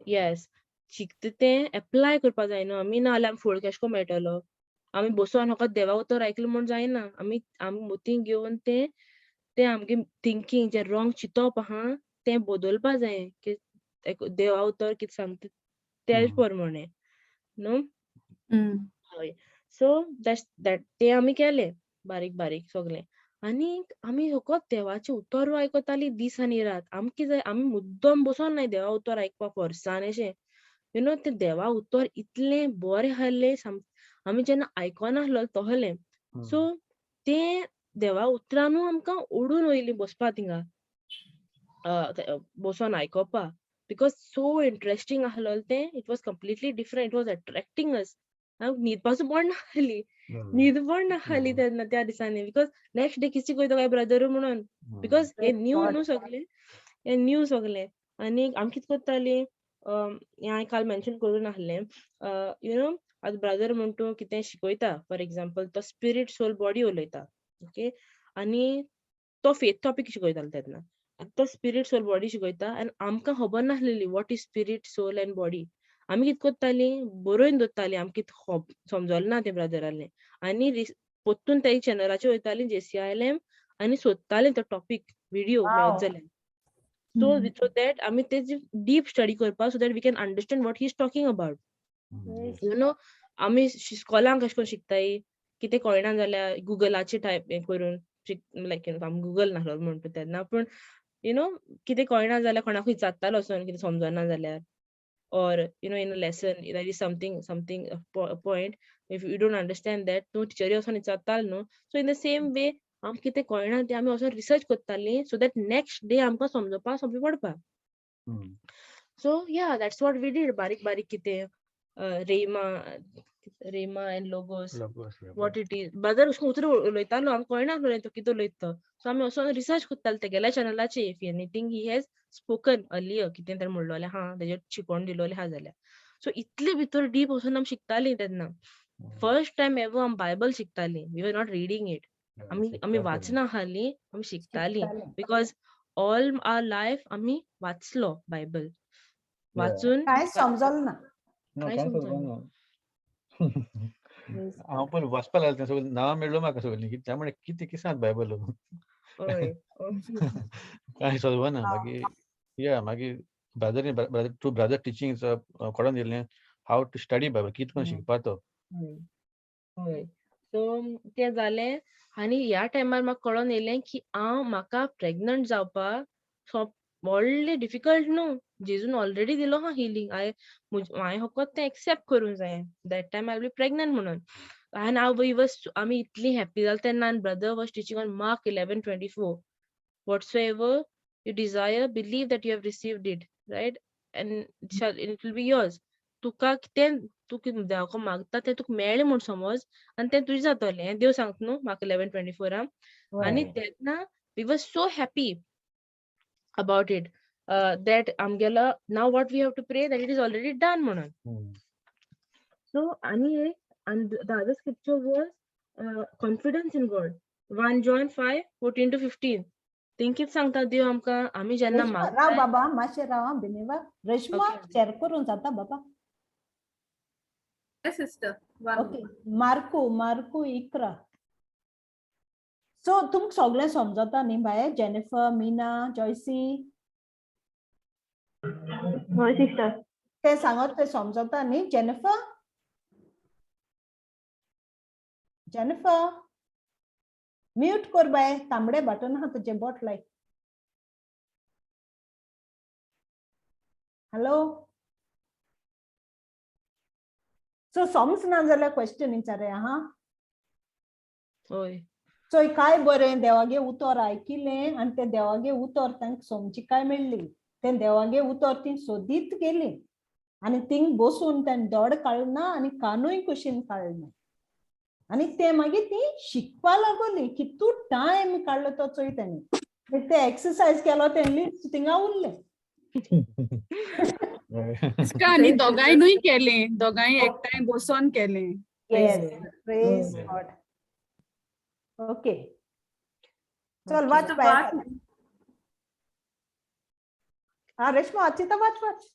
येस शिकता तें एप्लाय करपा जाय न्हू आमी, ना जाल्यार आमी फळ केशें कोन्न मेळटलो. आमी बसोन फकत देवा उतर आयकलें म्हूण जायना, आमी आमी मोती घेवन तें तें आमगे थिंकींग जें रॉंग चिंतप आहा तें बदलपा जाय, की देवा उतर कितें सांगता तेच प्रमाणे न्हू. हय, सो that's that, तें आमी केलें बारीक बारीक सगळें. आनी आमी फकत देवाचें उतर आयकतालीं दीस आनी रात. आमकां जाय आमी मुद्दम बसोन नाय देवा उतर आयकपाक फोर्सान अशें, you know, तें देवा उतर इतलें बरें आहलें, आमी जेन्ना आयकनासलो तहलें, सो तें देवा उतरानू आमकां ओडून वयलीं बसपा थिंगा, बसोन आयकोपा, because so interesting आहलोलें तें. It was completely different, it was attracting us. न्हीद पासून पडनासली, न्हीद पडनासली तेन्ना त्या दिसांनी, because next day कितें कोयतो काय ब्रदर म्हणून, because हे न्यू न्हू सगळें, हे न्यू सगळें. आनी आमी कितें करतालीं, हें हांवें काल मेन्शन करूं नासलें, you know, आतां ब्रदर म्हण तूं कितें शिकयता, फॉर एग्जाम्पल तो स्पिरीट सोल बॉडी उलयता, ओके, आनी तो फेथ टॉपीक शिकयतालो तेन्ना, तो स्पिरीट सोल बॉडी शिकयता आनी आमकां खबर नासलेली what is spirit soul and body. आमी कित कोत्तालीं, बरोवन दवरतालीं, आमकां कित समजलें ना तें ब्रदरालें, आनी परतून त्या चॅनलाचेर वयतालीं जेसीआयएलएम आनी सोदतालीं तो टॉपीक व्हिडियो मेळत जाल्यार. सो that आमी तेजी डीप स्टडी करपाक, so that we can understand what he is talking about. You know, आमी स्कॉलांक कशें करून शिकताय, कितें कळना जाल्यार गुगलाचेर टायप हें करून, लायक you know, आमी गुगल नासलो म्हणटा तेन्ना, पूण you know कितें कळना जाल्यार कोणाकूय विचारतालो वचोन कितें समजना जाल्यार, or you know, in a lesson there is something a point, if you don't understand that, तूं टिचरी वचोन विचारतालो न्हू. So in the same way आमकां कितें कळना तें आमी वचोन रिसर्च करतालीं, सो that next day आमकां समजोवपाक सोंपें पडपा. So yeah, that's what we did. बारीक बारीक कितें rhema and logos, what it is. Brother अशें उतरां उलयतालो, आमकां कळना आसलें तो कितें उलयता तो. सो आमी वचोन रिसर्च करताले तेगेल्या चॅनलाचेर, if anything he has spoken earlier, कितें तरी म्हणलोलें आहा तेजेर शिकोवन दिलोलें आहा जाल्यार. सो इतले भितर डीप वचोन आमी शिकतालीं तेन्ना. फर्स्ट टायम एवर आमी Bible शिकतालीं. We were not reading it. आमी वाचना आसलीं, आमी शिकतालीं, because all our life आमी वाचलो बायबल वाचून. कांय समजल ना. कांय समजना. हांव पण वाचपाक लागलें, सगळें नांवां मेळ्ळो म्हाका सगळीं, त्या म्हळ्यार कितें कितें सांग बायबल कांय समजना. मागीर या मागीर brother brother to brother teaching कळोन दिलें how to study Bible, कितें करून शिकपा तो. हय, सो तें जालें आनी ह्या टायमार म्हाका कळोन येयलें की हांव म्हाका प्रेग्नंट जावपाक सोप व्हडलें डिफिकल्ट न्हू. जेजून ऑलरेडी दिलो हा हिलींग, हांवें फकत तें एक्सेप्ट करूंक जाय, that time I be pregnant म्हणून. आनी हांव we was आमी इतली हॅप्पी जाली तेन्ना. आनी brother was teaching on Mark 11:24, whatsoever you desire, believe that you have received it, right, and shall it will be yours. तुका कितें तूं देवाक मागता तें तुका मेळ्ळें म्हूण समज आनी तें तुजें जातलें, हें देव सांगता न्हू मार्क 11:24. आनी तेन्ना we was so happy about it, that आमगेलो now what we have to pray that it is already done म्हणून. सो आनी एक, and the other scripture was confidence in God, 1 John 5:14 to 15. तें कितें सांगता देव आमकां, आमी जेन्ना राव बाबा मातशें राव बिनेवा. रेश्मा शेअर करूंक जाता बाबा? सिस्टर. ओके, मार्कू मार्कू 11. सो तुमकां सगळें समजता न्ही बाये? जेनिफर, मीना, जॉयसी? हय सिस्टर. तें सांगत तें समजता न्ही? जेनिफर, जेनिफर म्यूट कर बाय, तांबडे बटन आहा तुजें, बोट लाय. हॅलो, सो समजना जाल्यार क्वेश्चन विचारे हा. हय. सो काय बरें देवागे उतर आयकिलें आनी तें देवागे उतर तांकां समजिकाय मेळ्ळी, तें देवागे उतर ती सोदीत गेली आनी थिंग बसून तें दोड काडना आनी कानूय कुशीन काडना, आनी ते मागीर ती शिकपा लागली. कितू टायम काडलो तो चोय तेणी, ते एक्सरसाइज केलो तें लिस्ट थिंगा उरलें. आनी दोगांयनूय केलें, दोगांय एकठांय बसोन केलें. Yes, praise God. Okay, चल वाच बाय. हा रेश्मा वाचिता, वाच वाच.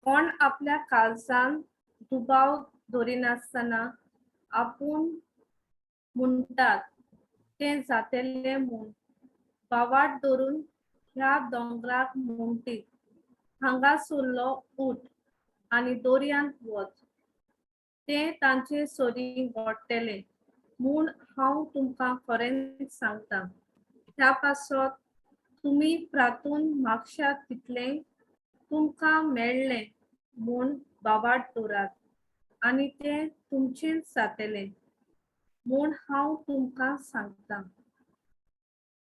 कोण आपल्या काळजान दुबाव दवरिनासतना आपूण म्हणटात तें जातलें म्हूण बावाट धरून ह्या दोंगराक म्हणटीत, हांगा सरलो उठ आनी दर्यांत वच, तें तांचे सरीं घडटलें म्हूण हांव तुमकां खरेंच सांगता. ह्या पासत तुमी प्रातून मागशात तितलें तुमकां मेळ्ळें म्हूण बावाट दवरात आनी तें तुमचेंच जातलें म्हूण हांव तुमकां सांगता.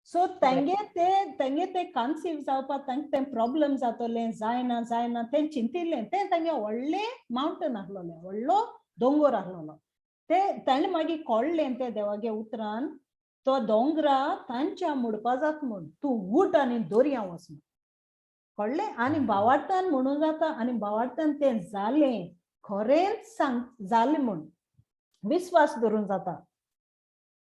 सो तेंगे ते कन्सीव जावपाक तांकां तें प्रॉब्लम जातलें, जायना जायना तें चिंतिल्लें. तें तेंगे व्हडलें मावंटन आसलोलें, व्हडलो दोंगोर आसलोलो. ते ताणें मागीर कळ्ळें ते देवागे उतरान तो दोंगरा तांच्या मोडपा जात म्हूण, तूं उठ आनी दर्या वच म्हूण. कळ्ळें? आनी बावार्तान म्हणून जाता, आनी बावार्तान तें जालें, खरेंच सांग जालें म्हूण विस्वास धरून जाता.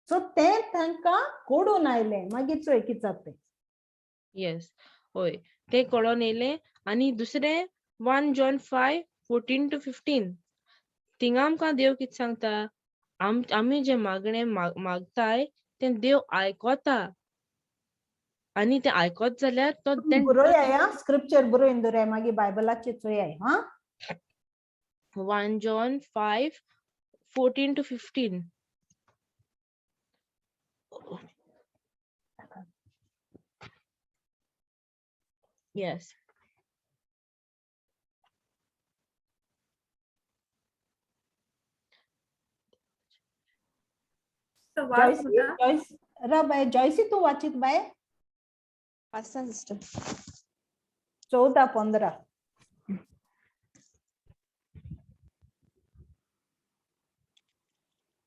सो तें तांकां कोडून आयलें. मागीर चोय कितें जाता तें. येस, हय, तें कळोन येयलें. आनी दुसरें 1 John 5:14 to 15 थिंगा आमकां देव कितें सांगता, आमी जें मागणें मागताय तें देव आयकोता आनी तें आयकोत जाल्यार तो बरोय स्क्रिप्चर बरोवन दवराय, मागीर बायबलाचेर चोयाय. हा, 1 John 5:14 to 15. Yes. बाय जॉयसी, तूं वाचीत बाय? वाचता सिस्टर. 14 15.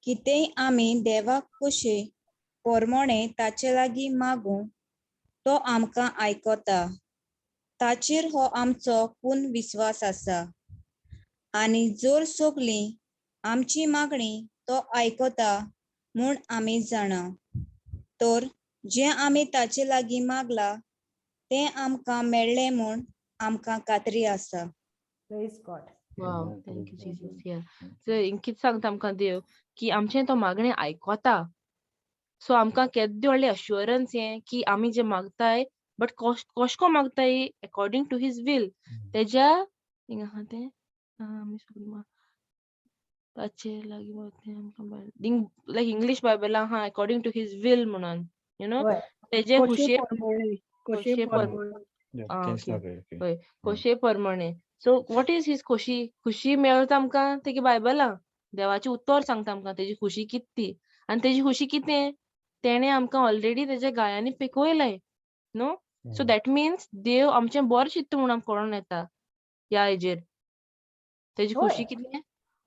कितेंय आमी देवाक खुशी पोरमोणे ताचे लागीं मागूं तो आमकां आयकता, ताचेर हो आमचो पूर्ण विस्वास आसा. आनी जर सगळीं आमची मागणी तो आयकता म्हूण आमी जाणा, तर जें आमी ताचे लागीं मागला तें आमकां मेळ्ळें म्हूण आमकां खात्री आसा. Praise God. Wow, thank you Jesus. Yeah. So कितें सांगता आमकां देव की आमचें तो मागणें आयकोता. सो आमकां केद्दें व्हडलें अश्योरन्स हें की आमी जें मागताय बट कोशको मागताय अकॉर्डिंग टू his will. तेज्या हिंगा आहा तें आमी सगळीं ताचे लागीं आमकां लायक इंग्लीश बायबलां आहा अकॉर्डिंग टू his will म्हणून, you know, तेजे खुशये हय खोशये प्रमाणे. सो what is his खोशी? खुशी मेळटा आमकां तेगे बायबलां, देवाचें उतर सांगता आमकां तेजी खुशी कितें ती. आनी तेजी खुशी कितें, तेणें आमकां ऑलरेडी तेज्या गायांनी पिकयलाय न्हू. सो that means देव आमचें बरें चिंतता म्हूण आमकां कळोन येता ह्या हेजेर. तेजी खुशी कितें,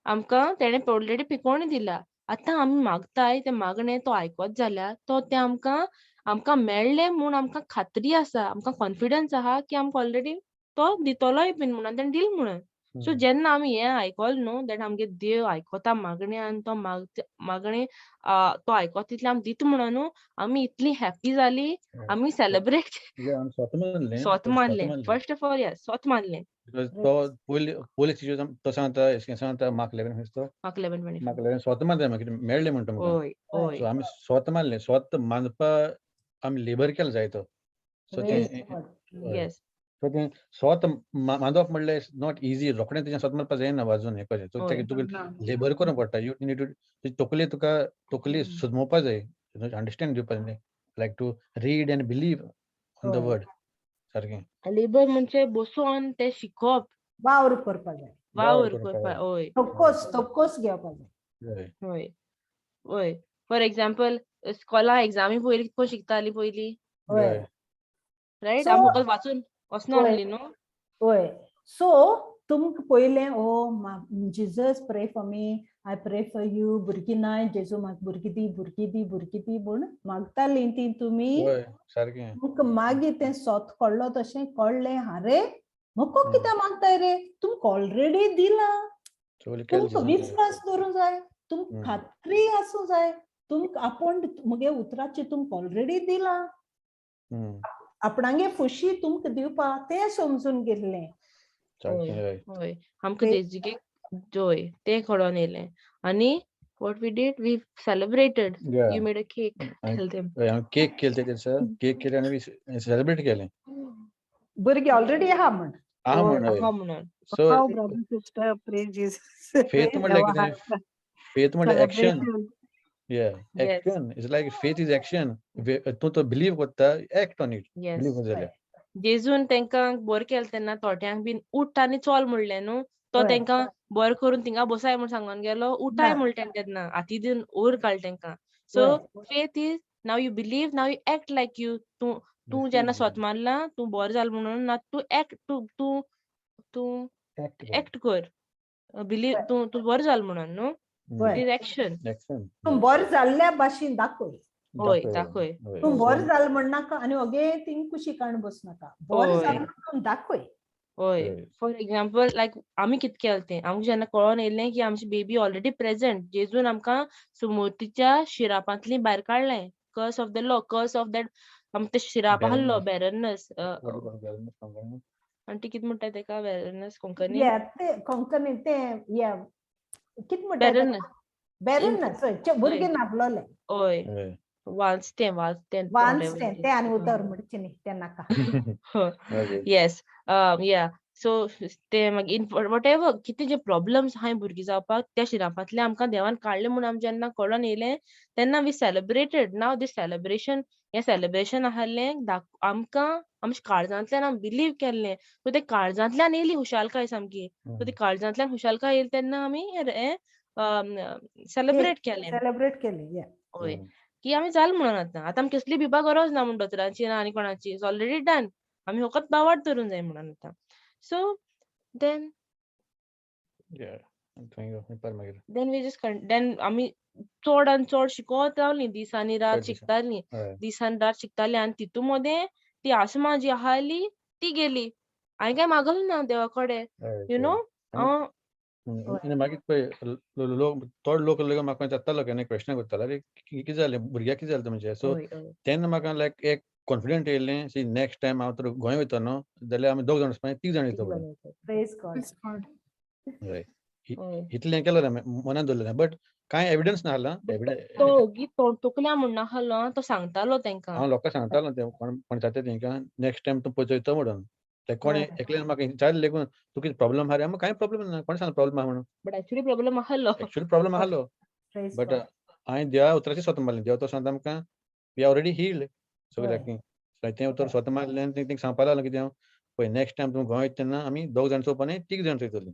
आमकां तेणें ऑलरेडी पिकोवणी दिला. आतां आमी मागताय तें मागणें तो आयकोत जाल्यार तो तें आमकां आमकां मेळ्ळें म्हूण आमकां खात्री आसा, आमकां कॉन्फिडन्स आहा की आमकां ऑलरेडी तो दितलोय बीन म्हणून, तेणें दिल म्हणून. सो जेन्ना आमी हें आयकल न्हू that आमगे देव आयकोता मागणें आनी तो मागणें तो आयकोता तितलें आमी दिता म्हणून न्हू आमी इतली हॅप्पी जाली, आमी सेलेब्रेट स्वत मानलें. फर्स्ट ऑफ ऑल या स्वत मानलें. तो पयले सिच्युएशन तो सांगता सांगता मार्क 11 तो मार्क 11 मार्क 11 स्वत मानता मागीर मेळ्ळें म्हणटा. हय हय, सो आमी स्वत मानलें, स्वत मानपा आमी लेबर केलें जाय तो. सो येस, सो तें स्वत मानप म्हणल्यार not easy, रोखडें तेजें स्वत मानपा जायना वाजून हें कशें. सो तेका तुका लेबर करूंक पडटा. You need to तकली तुका तकली सुजमोवपा जाय, अंडरस्टँड दिवपा जाय, like to read and believe on the word. सारकें लेबर म्हणजे बसोन तें शिकप, वावर करपा जाय, वावर करपा. हय, तोकोस घेवपा जाय. हय हय, फॉर एग्जाम्पल स्कॉला एग्जामी पयलीं कोण शिकतालीं पयलीं, रायट, आमी फकत वाचून वचना आसली न्हू. हय, सो तुमकां पयलें oh Jesus pray for me, I pray for you, भुरगीं नाय जेजू म्हाका भुरगीं दी भुरगीं दी भुरगीं दी म्हूण मागतालीं ती तुमी. तुमकां मागीर तें सोत कळ्ळो तशें कळ्ळें, आरे म्हाका कित्याक मागताय रे, तुमकां ऑलरेडी दिलां, तुमकां विस्वास दवरूंक जाय, तुमकां खात्री आसूं जाय, तुमकां आपूण म्हगे उतराचें तुमकां ऑलरेडी दिलां, आपणागे खुशी तुमकां दिवपा तें समजून गेल्लें. हय, आमकां तेजी जोय तें कळोन येयलें. आनी what we did, we celebrated. You made a cake, tell them. Cake केले ते दिसा, केक केले आनी सेलिब्रेट केलें. भुरगीं ऑलरेडी आहा म्हण, आहा म्हणून. सो फेथ म्हणल्यार कितें, फेथ म्हणल्यार action. Yeah, action. It's like faith is action. तूं तो बिलीव करता, एक्ट ऑन it. Believe जाल्यार जेजून तेंकां बरें केलें तेन्ना थोड्यांक बीन उठ आनी चल म्हणलें न्हू, तो तेंकां बरें करून थिंगा बसाय म्हूण सांगोन गेलो, उठाय म्हणलें तेणें तेन्ना, हाती दिवन वयर काडलें तेंकां. So faith is now you believe, now you act like you. तूं तूं जेन्ना स्वत मारलां तूं बरें जालें म्हणून ना, तूं एक्ट, तूं तूं तूं एक्ट कर, बिलीव, तूं तूं बरें जालें म्हणून न्हू, it is action. तूं बरें जाल्ल्या भाशेन दाखय. हय दाखय, तूं बरें जालें म्हणनाका आनी ओगे थिंग कुशी काडून बसनाका, बरें जालें म्हणून दाखय. हय, फॉर एग्जाम्पल लायक आमी कितें केलें तें, आमकां जेन्ना कळोन येयलें की आमची बेबी ऑलरेडी प्रेजेंट, जेजून आमकां सुमूर्तीच्या शिरापांतली भायर काडलें, curse of the law, curse of that आमकां ते शिराप आहलो बॅरनस. बॅरनस. आनी कितें म्हणटाय तेका बॅरनस कोंकणी? Yeah, ते कोंकणी ते या कित म्हणटा? बॅरन. बॅरनस, हय, भुरगें नासलोलें. हय, वांचतें वांचतें. वांचतें तें आनी उतर म्हणचें न्ही तें नाका. येस, या, सो ते मागीर what ever कितें जे प्रॉब्लम्स आहाय भुरगीं जावपाक, त्या शिरापांतले आमकां देवान काडले म्हूण आमी जेन्ना कळोन येयलें तेन्ना we celebrated. Now this celebration, हें सेलेब्रेशन आहलें आमकां आमच्या काळजांतल्यान आमी बिलीव केल्लें. सो ते काळजांतल्यान येयली खुशालकाय सामकी. सो ती काळजांतल्यान खुशालकाय येयली तेन्ना आमी हें सेलेब्रेट केलें. सेलेब्रेट केलें, या. हय, की आमी जाल म्हणून आतां आतां आमकां कसली भिवपा गरज ना म्हूण दोतोरांची ना आनी कोणाची, it's already done. आमी फकत बावाट धरून जाय म्हणून आतां. So then then we just then आमी चड आनी चड शिकत रावलीं, दीस आनी रात शिकतालीं, दीस आनी रात शिकतालीं. आनी तितू मदें ती आसमा जी आहाली ती गेली. हांवें कांय मागलें ना देवा कडेन, you know. आनी मागीर पळय लोक, थोडे लोक म्हाका विचारतालो, केन्ना क्वेश्चन करतालो, अरे कितें जालें भुरग्याक, कितें जालें तुमचें? सो तेन्ना म्हाका लायक एक कॉन्फिडंट येयलें, सी नेक्स्ट टायम हांव तर गोंय वयता न्हू जाल्यार आमी दोग जाण वचपा, तीग जाण वयता. हय, इतलें केलें मनान दवरलें, बट कांय एविडन्स ना आहला. तो ओगी तोकल्या म्हूण नासलो, तो सांगतालो तेंकां. हांव लोकांक सांगतालो, ते कोण विचारता तेंकां नेक्स्ट टायम तूं पचयता म्हणून. ते कोणे एकल्यान म्हाका विचारलें लेगून, तुका कितें प्रॉब्लम आहा रे? कांय प्रॉब्लम ना, कोणें सांगलें प्रॉब्लम आहा म्हणून? बट एक्चुअली प्रॉब्लम आहलो. एक्चुअली प्रॉब्लम आहलो, बट हांवें देवा उतराचें स्वता मारलें. देव तो सांगता आमकां we are already healed. सगळ्याक तें उतर स्वता मारलें आनी तेंकां सांगपाक लागलो कितें हांव, पळय नेक्स्ट टायम तूं गोंय वयता तेन्ना आमी दोग जाण चोवपा न्ही, तीग जाण चोयतलीं.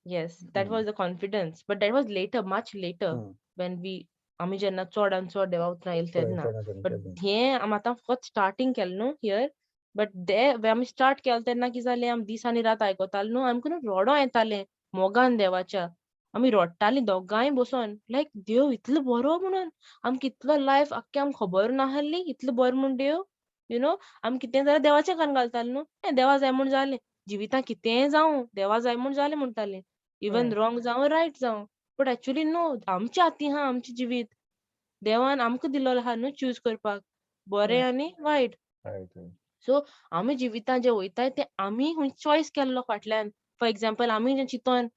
Yes, that was the confidence, but that was later, much later, when we आमी जेन्ना चड आनी चड देवा उतरां येयले तेन्ना. बट हें आमी आतां फकत स्टार्टींग केलें न्हू here. But they आमी स्टार्ट केलें तेन्ना कितें जालें, आमी दीस आनी रात आयकताले न्हू, आमकां न्हू रडों येतालें मोगान देवाच्या. आमी रडटालीं दोगांय बसोन, लायक देव इतलो बरो म्हणून, आमकां इतलो लायफ आख्खें आमकां खबर नासली इतलो बरो म्हूण देव, you know. आमी कितें जाल्यार देवाच्या कान घालताले न्हू, हें देवा जाय म्हूण जालें, जिवितांत कितेंय जावं देवा जाय म्हूण जालें म्हणटालें, इवन रॉंग जावं रायट जावं. बट एक्चुअली नो, आमच्या हाती आहा आमचें जिवीत, देवान आमकां दिल्लो आहा न्हू चूज करपाक बरें आनी वायट. सो आमी जिवितांत जे वयताय ते आमी खंय चॉयस केल्लो फाटल्यान. फॉर एग्जाम्पल, आमी जें चिंतोन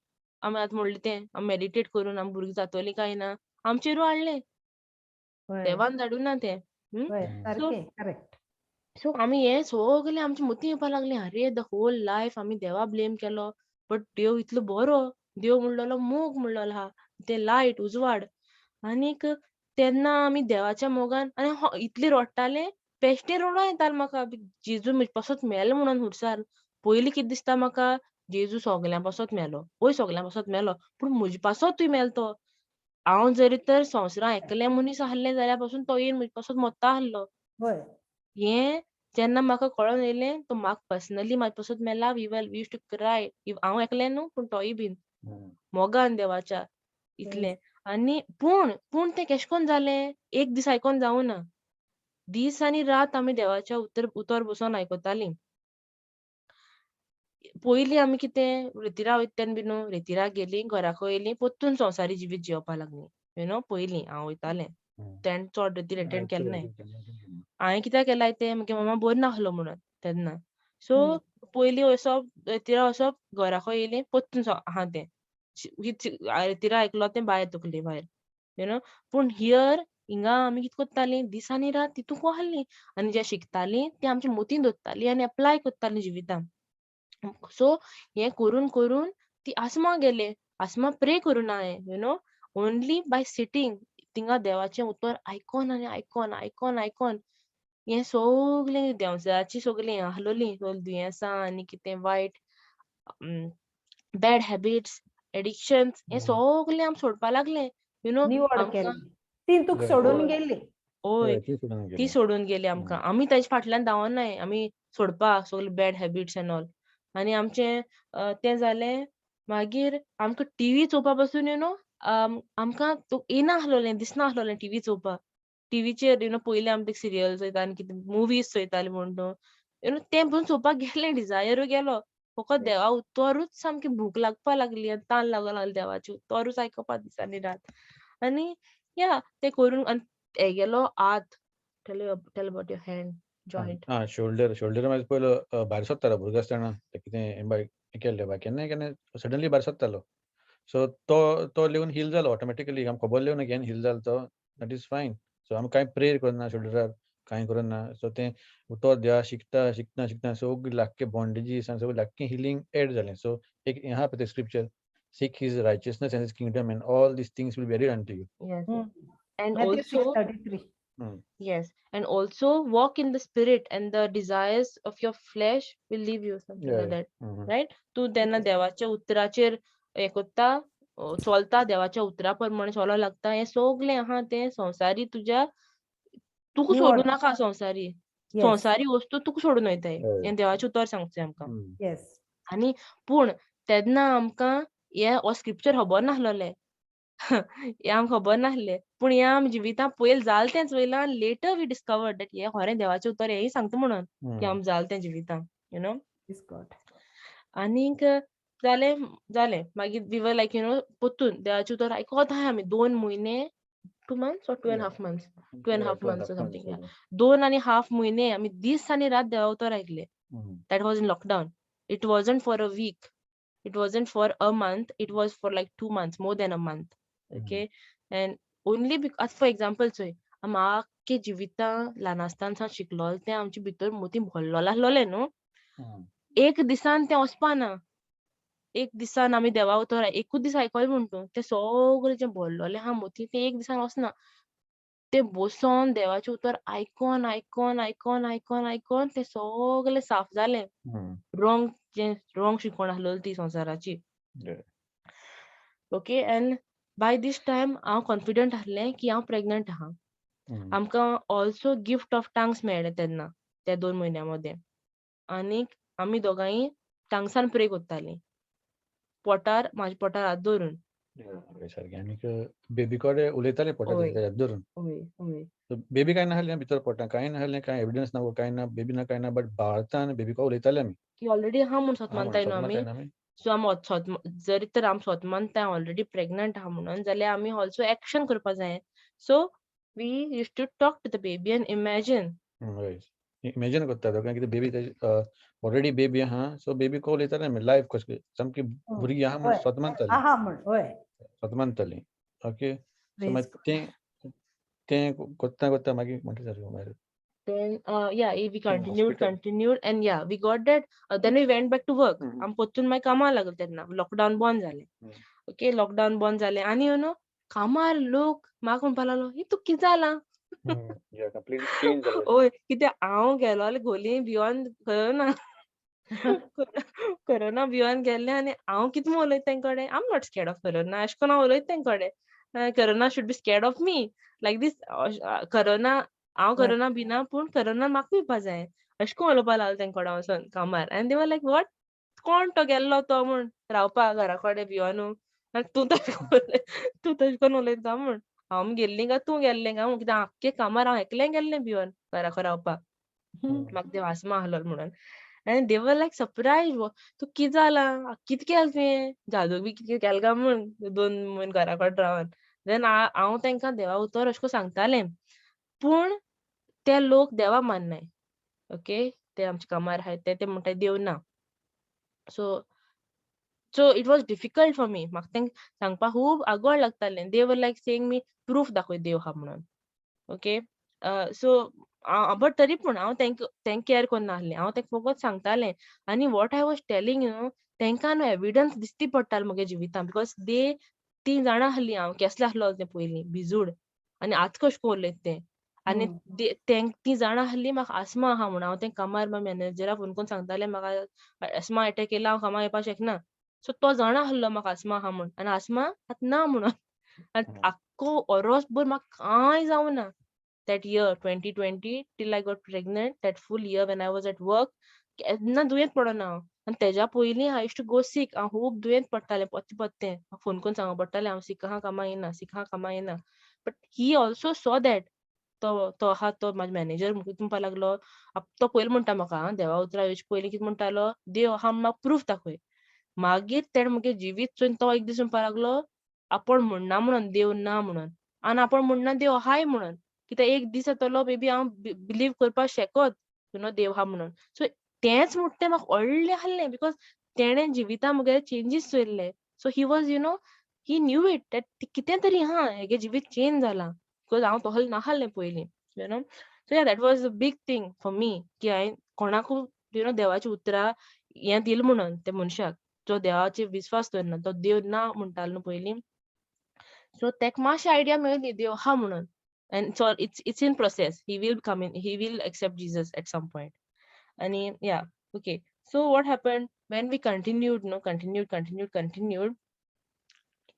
आमी आतां म्हणलें तें आमी मेडिटेट करून आमी भुरगीं जातोलीं काय ना, आमचेरूय हाडलें, देवान धाडूं ना तें. सो सो आमी हें सगलें आमच्या मतीं येवपाक लागलें, अरे the whole life आमी देवा ब्लेम केलो, बट देव इतलो बरो, देव म्हणलेलो मोग म्हणलेलो आहा, तें लायट उजवाड. आनीक तेन्ना आमी देवाच्या मोगान आनी इतलें रडटालें, बेश्टें रडों येतालें म्हाका, जेजू म्हजे पासत मेलो म्हणून खुर्सार. पयलीं कितें दिसता म्हाका, जेजू सगल्यां पासत मेलो, पय सगल्यां पासत मेलो, पूण म्हजे पासत तूं मेलो तो. हांव जरी तर संवसारांत एकलें मनीस आहलें जाल्यार पासून तो येवन म्हजे पासत मरता आहलो. हें जेन्ना म्हाका कळोन येयलें, तो म्हाका पर्सनली म्हाजे पासत मेला, we well we used to cry. हांव एकलें न्हू, पूण तोय बीन मोगान देवाच्या इतलें. आनी पूण पूण तें केशें कोन्न जालें, एक दीस आयकोन जावं ना, दीस आनी रात आमी देवाच्या उतर उतर बसोन आयकतालीं. पयलीं आमी कितें रेतिरा वयता तेन्ना बी न्हू, रेतिराक गेलीं, घराक येयलीं, परतून संवसारी जिवीत जियोवपा लागलीं, you know. पयलीं हांव वयतालें तेन्ना चड रेतीर एटेंड केलें नाय हांवें. कित्याक केलाय तें, म्हगे मम्मा बरी नासलो म्हणून तेन्ना. सो पयलीं वचप, रेतिरा वचप, घराक येयलीं, परतून आहा तें रेतिरा आयकलो तें भायर तकले भायर, you know. पूण here हिंगा आमी कितें करतालीं, दीस आनी रात तितूंक आहलीं आनी जें शिकतालीं तें आमच्या मतीन दवरतालीं आनी एप्लाय करतालीं जिवितांत. सो हें करून करून ती आसमा गेले, आसमा प्रे करूं ना हांवें, you know, only by sitting थिंगा देवाचें उतर आयकोन आनी आयकोन आयकोन आयकोन हें सगलें देंवचाराचीं सगलीं आहलोलीं सगलीं दुयेंसां आनी कितें वायट बॅड हॅबिट्स, एडिक्शन्स, हें सगलें आमी सोडपा लागलें, you know. निवड केली ती, तुका सोडून गेली. हय, ती सोडून गेली आमकां. आमी ताच्या फाटल्यान धांवनाय आमी सोडपाक सगले बॅड हॅबिट्स एंड ऑल. आनी आमचें तें जालें, मागीर आमकां टिवी चोवपा पासून, you know, आमकां येना आसलोलें, दिसना आसलोलें टिवी चोवपाक. टिवीचेर, you know, पयलीं आमी सिरियल चोयता आनी कितें मुवीज चोयतालीं म्हूण न्हू, you know, तें पसून चोवपाक गेलें, डिजायरूय गेलो. फकत देवा उतरूच सामकी भूक लागपा लागली आनी तान लागो लागली देवाची उतरूच आयकपा दिस आनी रात. आनी या तें करून आनी हेगेलो हात Tell about your hand joint. आं, शोल्डर, शोल्डर म्हाजे पयलो भायर सरतालो भुरगो आसतना, तें कितें बाय केल्लें बाय, केन्नाय केन्नाय सडनली भायर सरतालो. सो तो तो लेगून हील जालो ऑटोमॅटिकली. आमकां खबर लेगून केन्ना हील जालो तो. That is fine. सो आमी कांय प्रेयर करना शोल्डरार, कांय करना. सो तें उतर देवा शिकता शिकता शिकता सगळें आख्खें बॉन्डेजीस आनी सगळें आख्खें हिलींग एड जालें. सो एक हें आहा पळय तें scripture, seek his righteousness and his kingdom and all these things will be added unto you. Yes. And Matthew also 6:33. Yes, and also walk in the spirit and the desires of your flesh will leave you, something like that. Right? तूं तेन्ना देवाच्या उतराचेर हें करता, चलता, देवाच्या उतरा प्रमाणे चलो लागता, हें सगळें आहा तें संवसारी तुज्या तुका निवड. सोडूं नाका संवसारी. संवसारी वस्तू तुका सोडून वयताय. हें देवाचें उतर सांगचें आमकां. आनी पूण तेन्ना आमकां हें हो स्क्रिप्चर खबर नासलोलें, हें आमकां खबर नासलें, पूण हें आमी जिवितांत पयलीं जालें तें चोयलां. लेटर we discovered that हें खरें देवाचें उतर हेंय सांगता म्हणून की आम जालें तें जिवितांत, you know. Praise God. आनीक जालें जालें मागीर we were like परतून देवाचें उतर आयकत आहाय आमी 2 म्हयने, 2 months or two and half months, two and half two and months half something. Months. 2.5 म्हयने आमी दीस आनी रात देवा उतर आयकलें. That was in lockdown. It wasn't for a week, it wasn't for a month, it was for like 2 months, more than a month. Okay, and only because, for example, चोय, आमी आख्खे जिवितां ल्हान आसतना सावन शिकलोलें तें आमचे भितर मोती भरलोलें आसलोलें न्हू. एक दिसान तें वचपाना. एक दिसान आमी देवा उतर एकूच दीस आयकलें म्हण तूं तें सगळें जें भरलोलें आहा मोती तें एक दिसान वचना. तें बसोन देवाचें उतर आयकोन आयकोन आयकोन आयकोन आयकोन तें सगळें साफ जालें. रॉंग, जें रॉंग शिकवण आसलेली ती संवसाराची. Okay, and by this time हांव कॉन्फिडंट आसलें की हांव प्रेग्नंट आहा. आमकां ऑल्सो गिफ्ट ऑफ टंग्स मेळ्ळें तेन्ना त्या 2 म्हयन्या मदें आनीक आमी दोगांय टंग्सान प्रे करतालीं, पोटार, म्हाज्या पोटार हात धरून. हय, सारकें. आनीक बेबी कडेन उलयताले पोटाचेर हात धरून. हय हय बेबी कांय नासलें भितर पोटान, कांय नासलें, कांय एविडन्स ना, कांय ना, बेबी ना, कांय ना, बट बाळतान बेबी को उलयताले आमी. की ऑलरेडी आहा म्हूण सोत आहा म्हणून मानताय न्हू सोत आमी. मानताय न्हू आमी. सो आमी सोत जरी तर आमी सोत मानताय ऑलरेडी प्रेग्नंट आहा म्हणून जाल्यार आमी ऑल्सो एक्शन करपा जाय. So we used to talk to the baby and imagine. हय, इमॅजिन करता दोगांय कितें बेबी ऑलरेडी बेबी आहा. सो बेबी को उलयताले आमी लायव कशें सामकी भुरगीं आहा म्हूण सोत मानतालीं. आहा म्हण, हय. सोत मानतालीं, ओके. सो Praise मागीर तें तें करता करता मागीर म्हणटा सारकें मागीर Then yeah, we continued, hospital. Continued, and yeah, we got that. Then we went back to work. आमी परतून मागीर कामाक लागले तेन्ना लॉकडावन बंद जालें. ओके, लॉकडावन बंद जालें आनी you know कामार लोक म्हाका म्हणपाक लागलो, ही तुका कितें जालां? Yeah, completely change जालें. ओय, कित्याक हांव गेलोलें घोली भियोन कोरोना, कोरोना भियोन गेल्लें आनी हांव कितें म्हूण उलयता तेंक कडेन? I am not scared of corona, अशें करून हांव उलयता तेंक कडेन. Corona should be scared of me like this. Corona, हांव कोरोना भिना, पूण कोरोना म्हाका भिवपा जाय, अशें करून उलोवपा लागलें तेंक कडेन वचोन कामार. आनी दे वर लायक, what, कोण तो गेल्लो तो म्हूण रावपा घरा कडेन भियोनू आनी तूं तशें करून, तूं तशें करून उलयता म्हूण? हांव गेल्लीं काय तूं गेल्लें काय म्हूण? कित्याक आख्खे कामार हांव एकलें गेल्लें भियोन घरा कडेन रावपाक. म्हाका देव आसमा आहलो म्हणून. आनी दे वर लायक सरप्रायज, तूं कितें जालां, कितें केलें तुवें, जादू बी कितें केलें काय म्हूण 2 म्हयने घरा कडेन रावन? देन हांव तांकां देवा उतर अशें करून सांगतालें, पूण ते लोक देवा माननाय. ओके, ते आमच्या कामार आहाय ते म्हणटाय देव ना. So it was difficult for me. म्हाका तांकां सांगपाक खूब आगोळ लागतालें. They were like saying me, proof दाखय देव आहा म्हणून. ओके, सो बट तरी पूण हांव तांकां केअर करना आसलें. हांव तांकां फकत सांगतालें आनी what I was telling तांकां न्हू एविडन्स दिश्टी पडटालो म्हगे जिवितान, because they ती जाणा आसली हांव केसलें आसलो तें पयलीं भिजूड आनी आतां कशें करून उलयता तें. आनी ती जाणा आसली म्हाका आस्मा आहा म्हणून. हांव तें कामार मॅनेजरा फोन करून सांगतालें, म्हाका आस्मा एटॅक येयला, हांव कामाक येवपाक शकना. सो तो जाणा आसलो म्हाका आस्मा आहा म्हूण आनी आस्मा आतां ना म्हणून. आनी आख्खो वरोसभर म्हाका कांय जावना. That year 2020, till I got pregnant, that full year when I was at work, केन्ना दुयेंत पडना हांव. आनी तेज्या पयलीं I used to go sick. हांव खूब दुयेंत पडटालें परतें परतें. फोन करून सांगूंक पडटालें, हांव सीक आहा, कामाक येना, सीक आहा, कामाक येना. But he also saw that. तो तो आहा तो म्हाजो मॅनेजर कितें म्हणपाक लागलो, तो पयलीं म्हणटा म्हाका, देवा उतरां येवचे पयलीं कितें म्हणटालो, देव आहा म्हाका प्रूफ दाखय. मागीर तेणें म्हगे जिवीत चोयन तो एक दीस म्हणपाक लागलो, आपूण म्हणना म्हणून देव ना म्हणून आनी आपूण म्हणना देव आहाय म्हणून. कित्याक एक दीस येतलो मे बी हांव बिलीव करपाक शकत you know देव आहा म्हणून. सो तेंच म्हणटा तें म्हाका व्हडलें आहलें, because तेणें जिविता म्हगेलें changes चोयल्ले. So he was you know he knew it that कितें तरी आहा, हेगे जिवीत चेंज जालां, because हांव तोहलें नाहलें पयलीं, you know. So yeah, that was a big thing for me की हांवें कोणाकूय you know देवाची उतरां हें दिल म्हणून त्या मनशाक जो देवाचेर विस्वास दवरना, तो देव ना म्हणटालो न्हू पयलीं. सो तेका मातशी आयडिया मेळ्ळी देव आहा म्हणून. And so it's in process. He will come in, he will accept Jesus at some point. आनी yeah, okay. So what happened when we continued no, continued continued continued,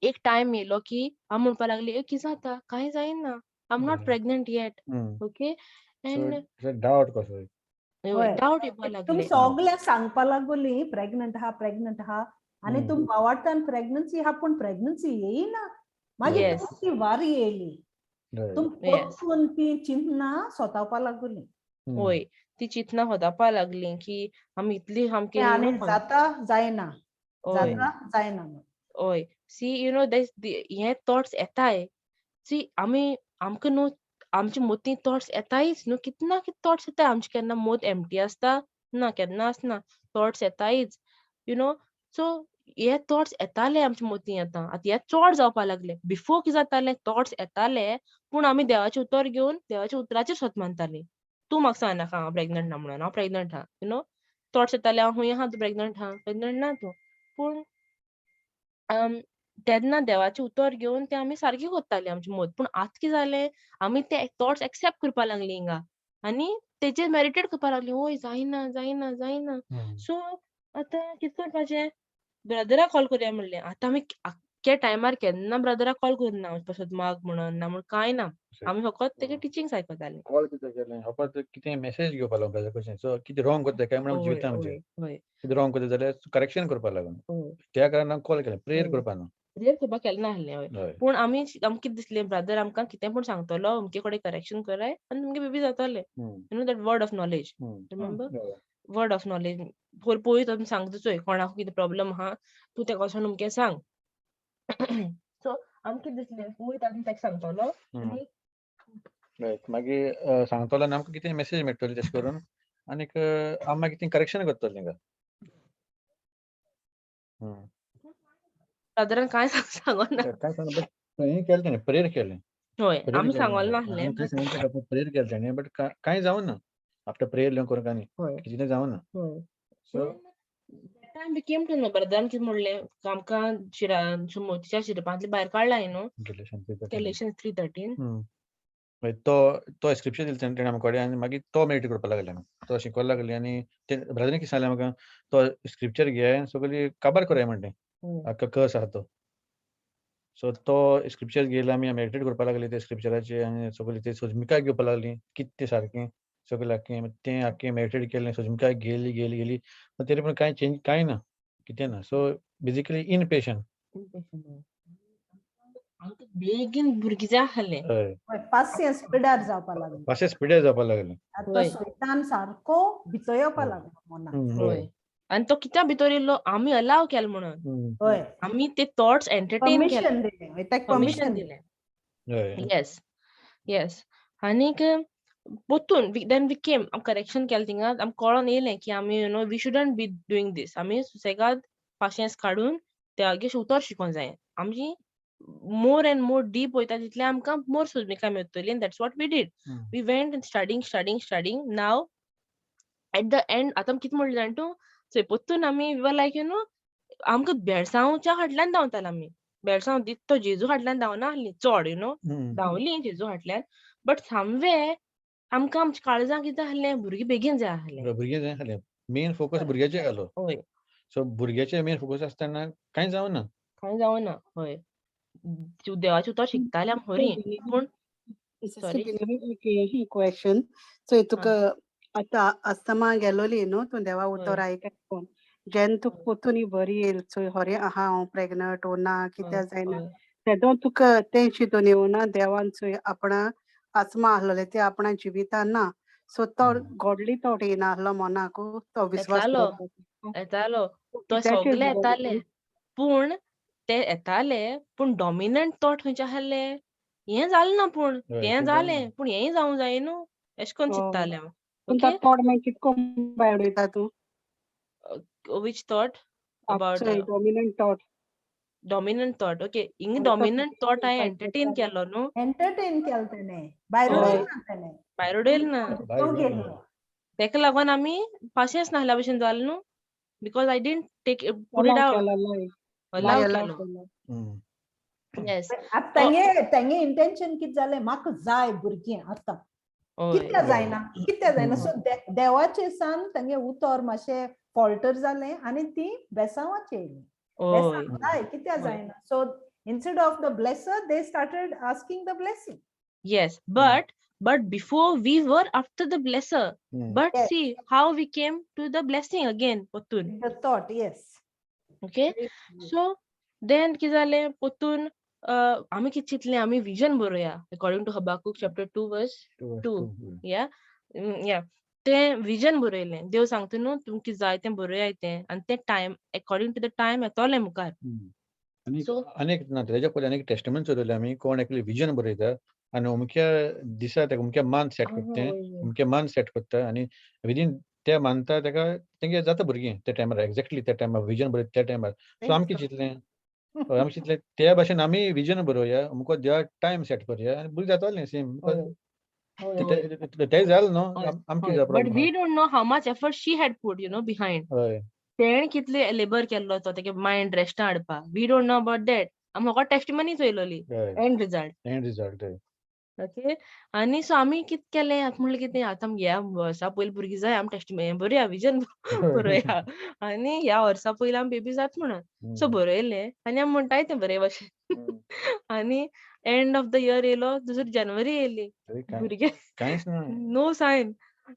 एक टायम येयलो की हांव म्हणपा लागली, ए कितें जाता, कांय जायना, I am not pregnant yet. Okay. And so doubt कसो. डावट येवपा तुमी लागले. सगळ्यांक सांगपा लागली प्रेग्नंट आहा, प्रेग्नंट आहा, आनी तुमी भावार्थान प्रेग्नन्सी आहा पूण प्रेग्नन्सी येयना. मागीर तुमची वारी येयली, तुमी परतून ती चिंतना सोतावपा लागली. हय, ती चिंतना सोदावपा लागली की आमी इतली सामकी आनी जाता जायना, जाता जायना. हय, सी you know हे थॉट्स येताय. सी आमी आमकां न्हू आमच्या मतीं थॉट्स येतायच न्हू, कितें ना कितें थॉट्स येताय. आमचे केन्ना मत एम्प्टी आसता ना, केन्ना आसना, थॉट्स येतायच you know. सो हे थॉट्स येताले आमच्या मतीं. आतां आतां हे चड जावपा लागले. बिफोर कितें जातालें, थॉट्स येताले पूण आमी देवाचें उतर घेवन देवाच्या उतराचेर सत मानतालीं. तूं म्हाका सांगनाका हांव प्रेग्नंट ना म्हणून, हांव प्रेग्नंट आहा, you know. Thoughts येताले हांव खूंय आहा, तूं प्रेग्नंट आहा, प्रेग्नंट ना तूं. पूण तेन्ना देवाचें उतर घेवन तें आमी सारकें करतालीं आमचें मत. पूण आतां कितें जालें, आमी ते थॉट्स एक्सेप्ट करपा लागलीं हिंगा आनी तेजेर मेडिटेट करपा लागलीं. वोय जायना जायना जायना. सो आतां कितें करपाचें, ब्रदराक कॉल करया म्हणलें. आतां आमी आख्ख्या टायमार केन्ना ब्रदराक कॉल करना, पासत माग म्हणून ना म्हण कांय ना, आमी फकत तेगे टिचींग्स आयकतालीं. कॉल कितें केलें, फकत कितें मेसेज घेवपा लागलो ब्रदर कशें, सो कितें रॉंग करता काय म्हणून जिविता म्हणजे कितें रॉंग करता जाल्यार करेक्शन करपा लागून, त्या कारणान कॉल केलें, प्रेयर करपा न्हू, प्रेयर करपाक केलें नासलें. हय, पूण आमी आमकां कितें दिसलें, ब्रदर आमकां कितें पूण सांगतलो, अमके कडेन करेक्शन कराय आनी तुमगे बेबी जातलें. You know that word of knowledge, remember word of knowledge. पळय तो सांगता चोय कोणाक कितें प्रॉब्लम आहा, तूं तेका वचोन अमकें सांग. सो आमकां कितें दिसलें, पळय तातूंत तेका सांगतलो रायट. मागीर सांगतलो आनी आमकां कितें मेसेज मेळटली तशें करून, आनीक आमी मागीर कितें करेक्शन करतलीं तांकां. ब्रदरान कांय सांगना, कांय सांगना, बट हें केलें तेणें, प्रेयर केलें. हय, आमी सांगोल नासलें, प्रेयर केलें तेणें, बट कांय जावना ना. आफ्टर प्रेयर लिवन करून कांय कितें जावना. So that time we came to know, brethren कितें म्हणलें, आमकां मोतीच्या शिरपांतले भायर काडला न्हू, गॅलेशियन्स 3:13. तो तो स्क्रिप्चर दिलें तेणें आमकां कडेन, आनी मागीर तो मेडिटेट करपाक लागले आमी, तो शिकोवपाक लागले. आनी ते ब्रदरान कितें सांगलें आमकां, तो स्क्रिप्चर घे सगळी काबार करया म्हणलें, आख्खो कर्स आहा तो. सो तो स्क्रिप्चर घेयले आमी, मेडिटेट करपाक लागले ते स्क्रिप्चराचे, आनी सगळी ते सोजमिकाय घेवपाक लागली कितें तें सारकें सगळें आख्खें, तें आख्खें मेडिटेट केलें, सोजमिकाय गेली गेली गेली, तरी पूण कांय चेंज कांय ना, कितें ना. सो बेजिकली इनपेशंट, बेगीन भुरगीं जाय आहलें. पासियेंस स्पिडार जावपा लागलें, पासियेंस स्पिडार जावपा लागलें. आतां सैतान सारको भितर येवपा लागलो मनाक. हय, आनी तो कित्याक भितर येयलो, आमी अलाव केलें म्हणून, आमी ते थॉट्स एंटरटेन केले, परमिशन दिलें. येस येस. आनीक पोतून then we came, आमी करेक्शन केलें थिंगा, आमकां कळोन येयलें की आमी you know we shouldn't be doing this. आमी सुसेगाद पासियेंस काडून त्यागे उतर शिकोंक जाय. आमची मोर एंड मोर डीप वयता तितलें आमकां मोर सोजमिकाय मेळटली, and that's what we did. We went and studying studying studying. Now at the end आतां कितें म्हणलें जाण तूं, चोय पोत्तून आमी we were like you know आमकां बेळसांवच्या फाटल्यान धांवताले आमी, बेळसांव दित तो जेजू फाटल्यान धांवना आहलीं चड, you know धांवलीं जेजू फाटल्यान, बट सामवे आमकां आमच्या काळजां कितें आहलें, भुरगीं बेगीन जाय आहलें, भुरगीं जाय आहलें. मेन फोकस भुरग्याचेर घालो. हय, सो भुरग्याचेर मेन फोकस आसतना कांय जावना, कांय जावना. हय, देवाचें उतर शिकताले आमी खरी, पूण सॉरी क्वेश्चन. सो तुका आतां आस्तमा गेलोली न्हू, तूं देवा उतर आयक जेन्ना तुका पोतून बरी येयल, चोय हरे आहा हांव प्रेग्नंट ओ ना कित्याक जायना, तेदो तुका तें चिंतून येवना देवान चोय आपणा आत्मा आहलोले ते आपणा जिवितान ना, सो तो गॉडली थॉट येयना आहलो मनाक, तो विस्वास येतालो, तो सगळे येताले, पूण ते येताले पूण डॉमिनंट थॉट खंयचे आहले, हें जालें ना पूण हय, तें तें जालें जालें ना. पूण हेंय जावं जाय न्हू, एशें कोन्न हय. चिंत्तालें हांव. पूण ओके, तो थॉट मागीर कितको भायर वयता तूं? Which thought about चोय dominant thought. Dominant thought? Okay, हिंग डॉमिनंट थॉट हांवें एंटरटेन केलो न्हू. एंटरटेन केलें तेणें, भायर हय. उडयलें ना तेणें. भायर उडयलें ना. भायर तो उडयलें गेलो. ना. तेका लागून आमी पासियेंस नासल्या भशेन जालें न्हू, because I didn't take put it allow out. केलो लायक अलाव अलाव केलो. केलो. येस. आतां तेंगे इंटेन्शन कितें जालें, म्हाका जाय भुरगीं आतां, हय कित्या जायना, कित्या जायना. हय. सो देवाचे सान तेंगे उतर मातशें फॉल्टर जालें आनी ती बेसांवाचेर येयली. हय बेसांव जाय, कित्या हय. जायना. So instead of the blesser they started asking the blessing. Yes, but before we were after the blesser, but Yes. see how we came to the blessing again, potun. The thought, yes. Okay, so then कितें जालें पोतून, आमी कितें चिंतलें, आमी vision बरोवया according to Habakkuk chapter 2 verse 2, 2. 2. या या तें vision बरयलें. देव सांगता न्हू तुमकां जाय तें बरोयाय तें, आनी तें time according to the time येतोलें मुखार. आनी सो अनेक ना तेज्या पयलीं अनेक टेस्टमेंट चलयले आमी, कोण एकले विजन बरयता आनी अमक्या दिसा तेका अमक्या मान सेट करता तें, अमक्या मान सेट करता आनी विदीन त्या मानता तेका तेंगे जाता भुरगीं त्या टायमार, एग्जॅक्टली त्या टायमार विजन बरयता त्या टायमार. सो आमी कितें चिंतलें, हय, आमी चिंतलें त्या भाशेन आमी विजन बरोवया, अमको देवा टायम सेट करया आनी भुरगीं जातोलें सेम. तें जालें न्हू, आमकां कितें but problem. We don't know how much effort she had put, you know, behind. हय. तेणें कितले लेबर केल्लो तो तेगे मायंड रेस्टा हाडपाक, we don't know about that. आमी फकत टेस्टिमनी चोयलोली, एंड रिजल्ट. एंड रिजल्ट, हय. ओके, आनी सो आमी कितें केलें आतां म्हणलें कितें, आतां आमगे ह्या वर्सा पयलीं भुरगीं जाय, आमी टेस्टिमनी बरोवया, विजन बरोवया आनी ह्या वर्सा पयलीं आमी बेबी जात म्हणून. सो बरयलें आनी आमी म्हणटाय तें बरे भाशेन. आनी एंड ऑफ the year येयलो, दुसरी जानेवारी येयली, भुरगे कांयच ना, नो सायन.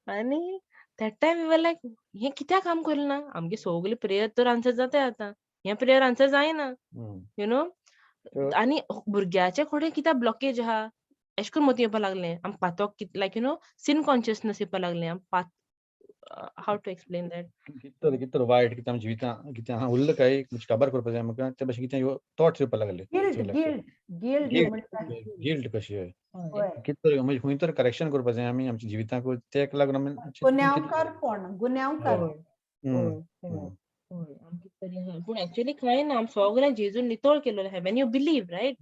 आनी that time we were like, हें कित्याक काम करूं ना, आमगे सगळे प्रेयर तर आन्सर जाता आतां, हें प्रेयर आन्सर जायना, you know. आनी भुरग्याच्या कडेन कित्याक ब्लॉकेज आहा एशें करून मती येवपा लागलें. आम पातोक like you know sin consciousness येवपा लागलें. आम पात how to explain that, कितें कितें वायट कितें आमच्या जिवितांत कितें आहा उरलें काय म्हणजे काबार करपाक जाय आमकां, ते भाशेन कितें थॉट्स येवपा लागले. गिल्ट, गिल्ट, गिल्ट म्हणटा. गिल्ट कशी, हय, कितें म्हणजे खंय तर करेक्शन करपाक जाय आमी आमच्या जिवितांत, तेका लागून आमी गुन्यांवकारपण, गुन्यांवकार. पूण एक्चुअली कांय ना, आमी सगळें जेजून नितळ केलेलें आहा. When you believe, right,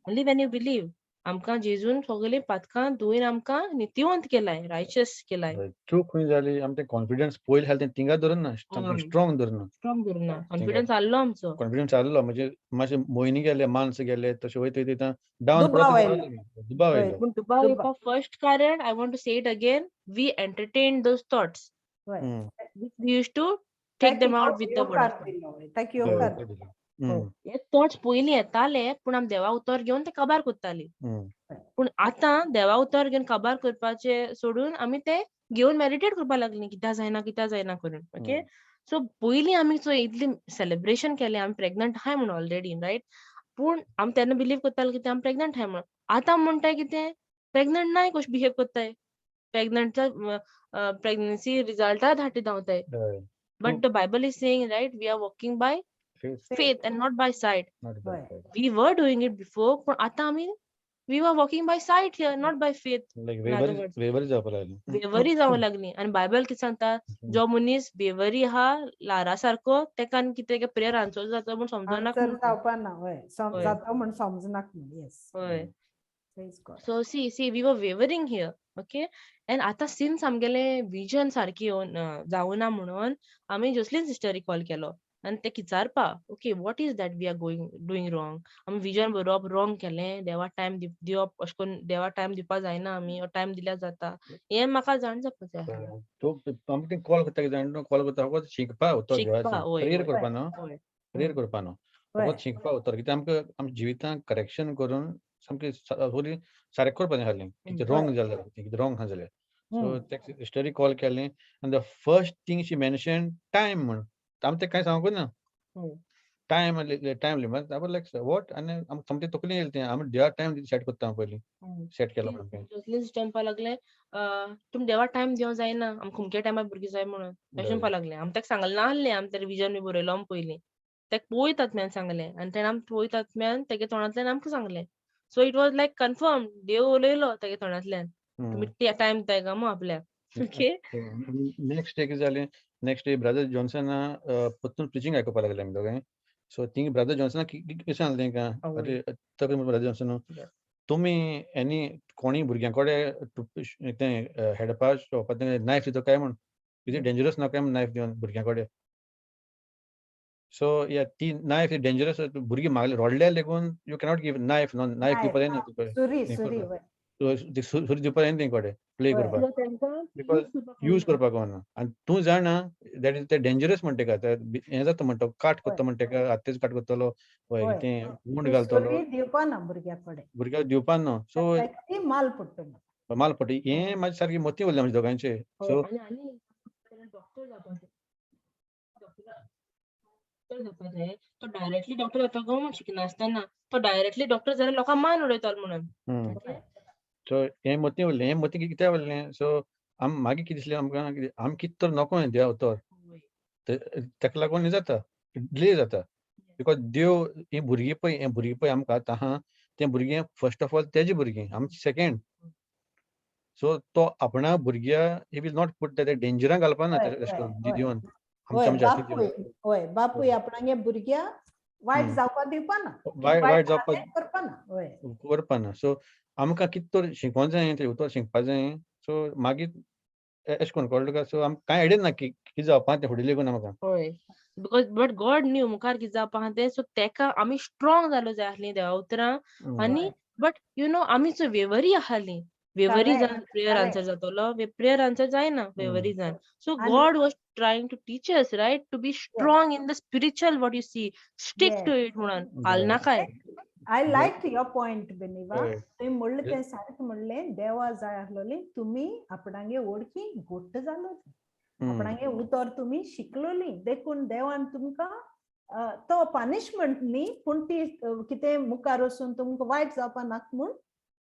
only when you believe. आमकां जेजून सगळीं पातकां धुवन आमकां नितीवंत केलाय, रायचस केलाय. चूक खंय जाली, आमचें कॉन्फिडन्स पयलीं आसलें तें थिंगा धरून ना, स्ट्रॉंग धरून ना, स्ट्रॉंग धरून ना, कॉन्फिडन्स आहलो आमचो, कॉन्फिडन्स आहलो. म्हणजे मातशें म्हयने गेले, मान्स गेले, तशें वयता वयता डावन पडत, दुबाव आयलो. पूण दुबाव येवपा फर्स्ट कारण, I want to say it again, we entertain those thoughts, we use to take them out with the word. हे थॉट्स पयलीं येताले, पूण आमी देवा उतर घेवन ते काबार करताली. पूण आतां देवा उतर घेवन काबार करपाचे सोडून आमी ते घेवन मेडिटेट करपाक लागली, कित्याक जायना, कित्याक जायना करून. ओके, सो पयलीं आमी चोय इतली सेलिब्रेशन केलें, आमी प्रेग्नंट आहाय म्हणून ऑलरेडी, रायट. पूण आमी तेन्ना बिलीव करताले कितें, आमी प्रेग्नंट आहाय म्हणून. आतां म्हणटाय कितें, प्रेग्नंट नाय कशें बिहेव करताय, प्रेग्नंटच्या pregnancy रिजल्टा Ghati धांवताय. But the Bible is saying, right, we are walking by faith and not by sight. We were doing it before, पण आता आमी we were walking by sight here, not by faith. वेवरी जावपाक लागली, वेवरी जावंक लागली. आनी Bible कितें सांगता, जो मनीस वेवरी आहा ल्हारा सारको, तेका आनी कितें प्रेयर आन्सर जाता म्हूण समजना, जावपा ना, जाता म्हूण समजना. हय. So see see we were wavering here. Okay, and आतां सिन्स आमगेलें विजन सारकें येवन जावना म्हणून आमी जोसलीन सिस्टरीक कॉल केलो आनी ते विचारपा, okay, what is that we are going doing wrong. आमी विजन बरोवप रॉंग केलें, देवा टायम दिवप अशें करून देवा टायम दिवपा जायना, आमी टायम दिल्यार जाता, हें म्हाका जाण जावपाक जाय. आमी कॉल करता कितें, कॉल करता फकत शिकपा उतर, प्रेयर करपा न्हू, प्रेयर करपा न्हू, फकत शिकपा उतर. कित्याक आमकां आमच्या जिवितांत करेक्शन करून सामकें सारकें करपा जाय आसलें, कितें रॉंग जालें, कितें रॉंग आसा जाल्यार. सो ते सिस्टरीक कॉल केलें आनी the first thing she mention time म्हूण. आमी तेका कांय सांगूंक ना, time time limit. I like what, आनी आमकां सामकें तकली येयलें तें, आमी देवा टायम सेट करता पयलीं, सेट केलो. जोसलीन सिस्टर म्हणपाक लागलें, तुमी देवा टायम दिवंक जायना, आमकां खुमक्या टायमार भुरगीं जाय म्हणून अशें म्हणपाक लागलें. आमी ताका सांगलें ना आहलें, आमी तें विजन बी बरयलो आमी पयलीं, ताका पवित्र आत्म्यान सांगलें आनी तेणें आमकां पवित्र आत्म्यान तेगे तोंडांतल्यान आमकां सांगलें. So it was like confirm, देव उलयलो तेगे तोंडांतल्यान, तुमी टायम दिताय काय म्हूण आपल्याक. ओके. नेक्स्ट डे कितें जालें, नेक्स्ट डे ब्रदर जॉन्सना परतून प्रिचींग आयकुपाक लागले आमी दोगांय. सो थिंग ब्रदर जॉन्सना कितें सांगलें तेंकां, अरे तकली ब्रदर जॉन्सन, तुमी एनी कोणी भुरग्यां कडेन तें हेडपा शॉपार नायफ दिता काय म्हूण, कितें डेंजरस ना काय म्हूण नायफ दिवन भुरग्यां कडेन. सो या ती नायफ डेंजरस, भुरगीं मागले रडल्या लेगून you cannot give knife, knife दिवपा जायना तुका, सुरी, सुरी, सुरी दिवपा जायना तेंचे कडेन प्ले करपाक, because use करपाक गावना. आनी तूं जाणा that is तें डेंजरस म्हणटा तेका, हें जाता म्हणटा, काट करता म्हणटा तेका, हातीच काट करतलो, हय तें उंड घालतलो, दिवपा ना भुरग्या कडेन, भुरग्याक दिवपा ना. सो माल पडटलो, माल पडटा. हें मातशें सारकें मती उरलें आमच्या दोगांयचें. सो डॉक्टर जावपा जाय, तो डायरेक्टली डॉक्टर जाता गो म्हूण शिकनासतना, तो डायरेक्टली डॉक्टर जाल्यार लोकांक मान उडयतलो म्हणून. सो हें मती उरलें, हें मती कित्याक उरलें. सो आम मागीर कितें दिसलें आमकां, आमी कितें तर नको हें देवा उतर, ताका लागून हें जाता, डिले जाता. Because देव हीं भुरगीं पळय, हें भुरगीं पळय आमकां आतां आहा तें भुरगें फर्स्ट ऑफ ऑल तेजें भुरगें, आमचें सेकेंड. सो तो आपणा भुरग्या he will not put तें डेंजरान घालपा ना तशें करून दिवन. हय, बापूय आपणागे भुरग्या वायट जावपा दिवपा ना, वायट जावपा करपा ना, करपा ना. सो आमकां कितें तर शिकोवंक जाय, तें उतर शिकपा जाय. सो मागीर एशें करून कळ्ळें तुका. सो आमकां कांय आयडिया ना की कितें जावपा तें फुडें लेगून आमकां. हय, because but God न्यू मुखार कितें जावपा आहा तें. सो तेका आमी स्ट्रॉंग जालो जाय आसलीं देवा उतरां. आनी बट you know आमी चोय वेवरी आसलीं, वेवरी जावन प्रेयर आन्सर जातलो, प्रेयर आन्सर जायना वेवरी जावन. So God was trying to teach us, right, to be strong in the spiritual, what you see, stick to it म्हणून हालनाकाय. I like your point Beniva, तुवें म्हणलें तें सारकें म्हणलें. देवा जाय आसलोली तुमी आपणागे वळखी घट्ट जालो, आपणागे उतर तुमी शिकलोली, देखून देवान तुमकां तो पनिशमेंट न्ही, पूण ती कितें मुखार वचून तुमकां वायट जावपा नाका म्हूण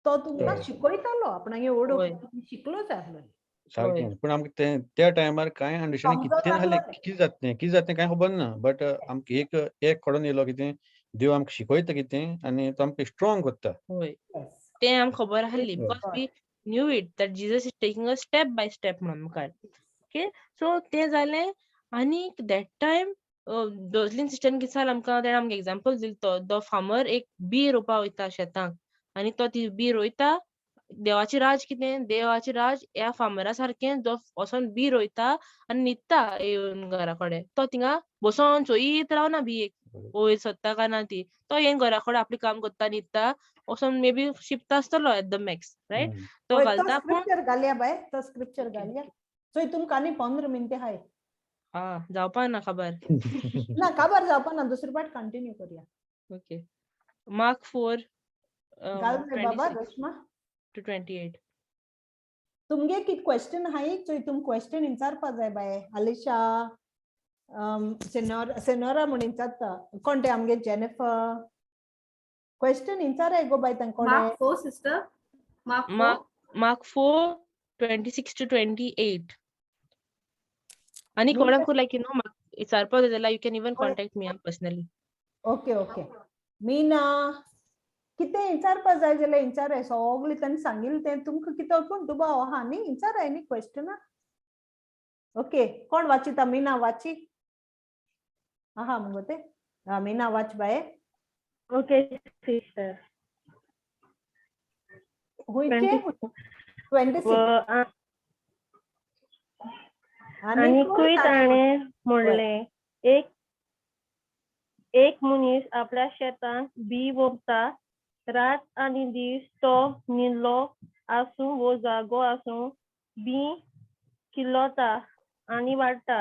तो तुमकां शिकयतालो, आपणागे ओडून शिकलो जाय आसलोली. सारकें. पूण आमकां तें त्या टायमार कांय अंडरस्टँडींग कितें जालें, कितें जातलें कितें जातलें कांय खबर ना. बट आमकां एक एक कळोन येयलो कितें देव आमकां शिकयता कितें आनी तो आमकां स्ट्रॉंग करता. हय, तें आमकां खबर आसली, because we knew it that Jesus is taking a step by step म्हणून मुखार. ओके, सो तें जालें. आनी that time डोजलीन सिस्टरान कितें सांगलें आमकां, तेणें आमकां एग्जाम्पल दिलो, तो the farmer एक बी रोवपा वयता शेतांक आनी तो ती बी रोयता. देवाचें राज कितें, देवाचें राज ह्या फार्मरा सारकें, जो वचोन बी रोयता आनी न्हिदता येवन घरा कडेन. तो थिंगा बसोन चोयत रावना बियेक वयर सरता काय ना ती, तो येवन घरा कडेन आपलें काम करता, न्हिदता, वचोन मे बी शिंपता आसतलो एट the max, right. तो घालता. स्क्रिप्चर घालया बाय, तो स्क्रिप्चर घालया. सो तुमकां आनी 15 मिनटां आहाय. आ जावपा ना खबर ना, खबर जावपा ना, दुसरी पाट कंटिन्यू करूया. ओके, मार्क 4 घाल बाबा रेश्मा to 28. तुमगे कित क्वेश्चन हाय चोय, तुम क्वेश्चन विचारपा जाय बाय. आलिशा, सेनोरा म्हूण विचारता, कोण ते आमगे जेनिफर, क्वेश्चन विचाराय गो बाय तांकोडे. Mark 4 sister, Mark 4, Mark 4 26 to 28. आनी कोणाकूय लायक you know विचारपा जाय जाल्यार you can even contact me personally. Okay okay. Meena कितें विचारपा जाय जाल्यार विचाराय, सगळें ताणें सांगिल्लें तें तुमकां कितें पूण दुबाव आहा न्ही, विचाराय न्ही क्वेश्चना. ओके, कोण वाचिता? मीना वाची आहा मुगो तें. मीना वाच बाये. Okay sister. हुंयचे 26. आनीकूय ताणें म्हणलें, एक मनीस आपल्या शेतांत बी वोंपता, रात आनी दीस तो न्हिदलो आसूं वो जागो आसूं, बी किल्लता आनी वाडटा.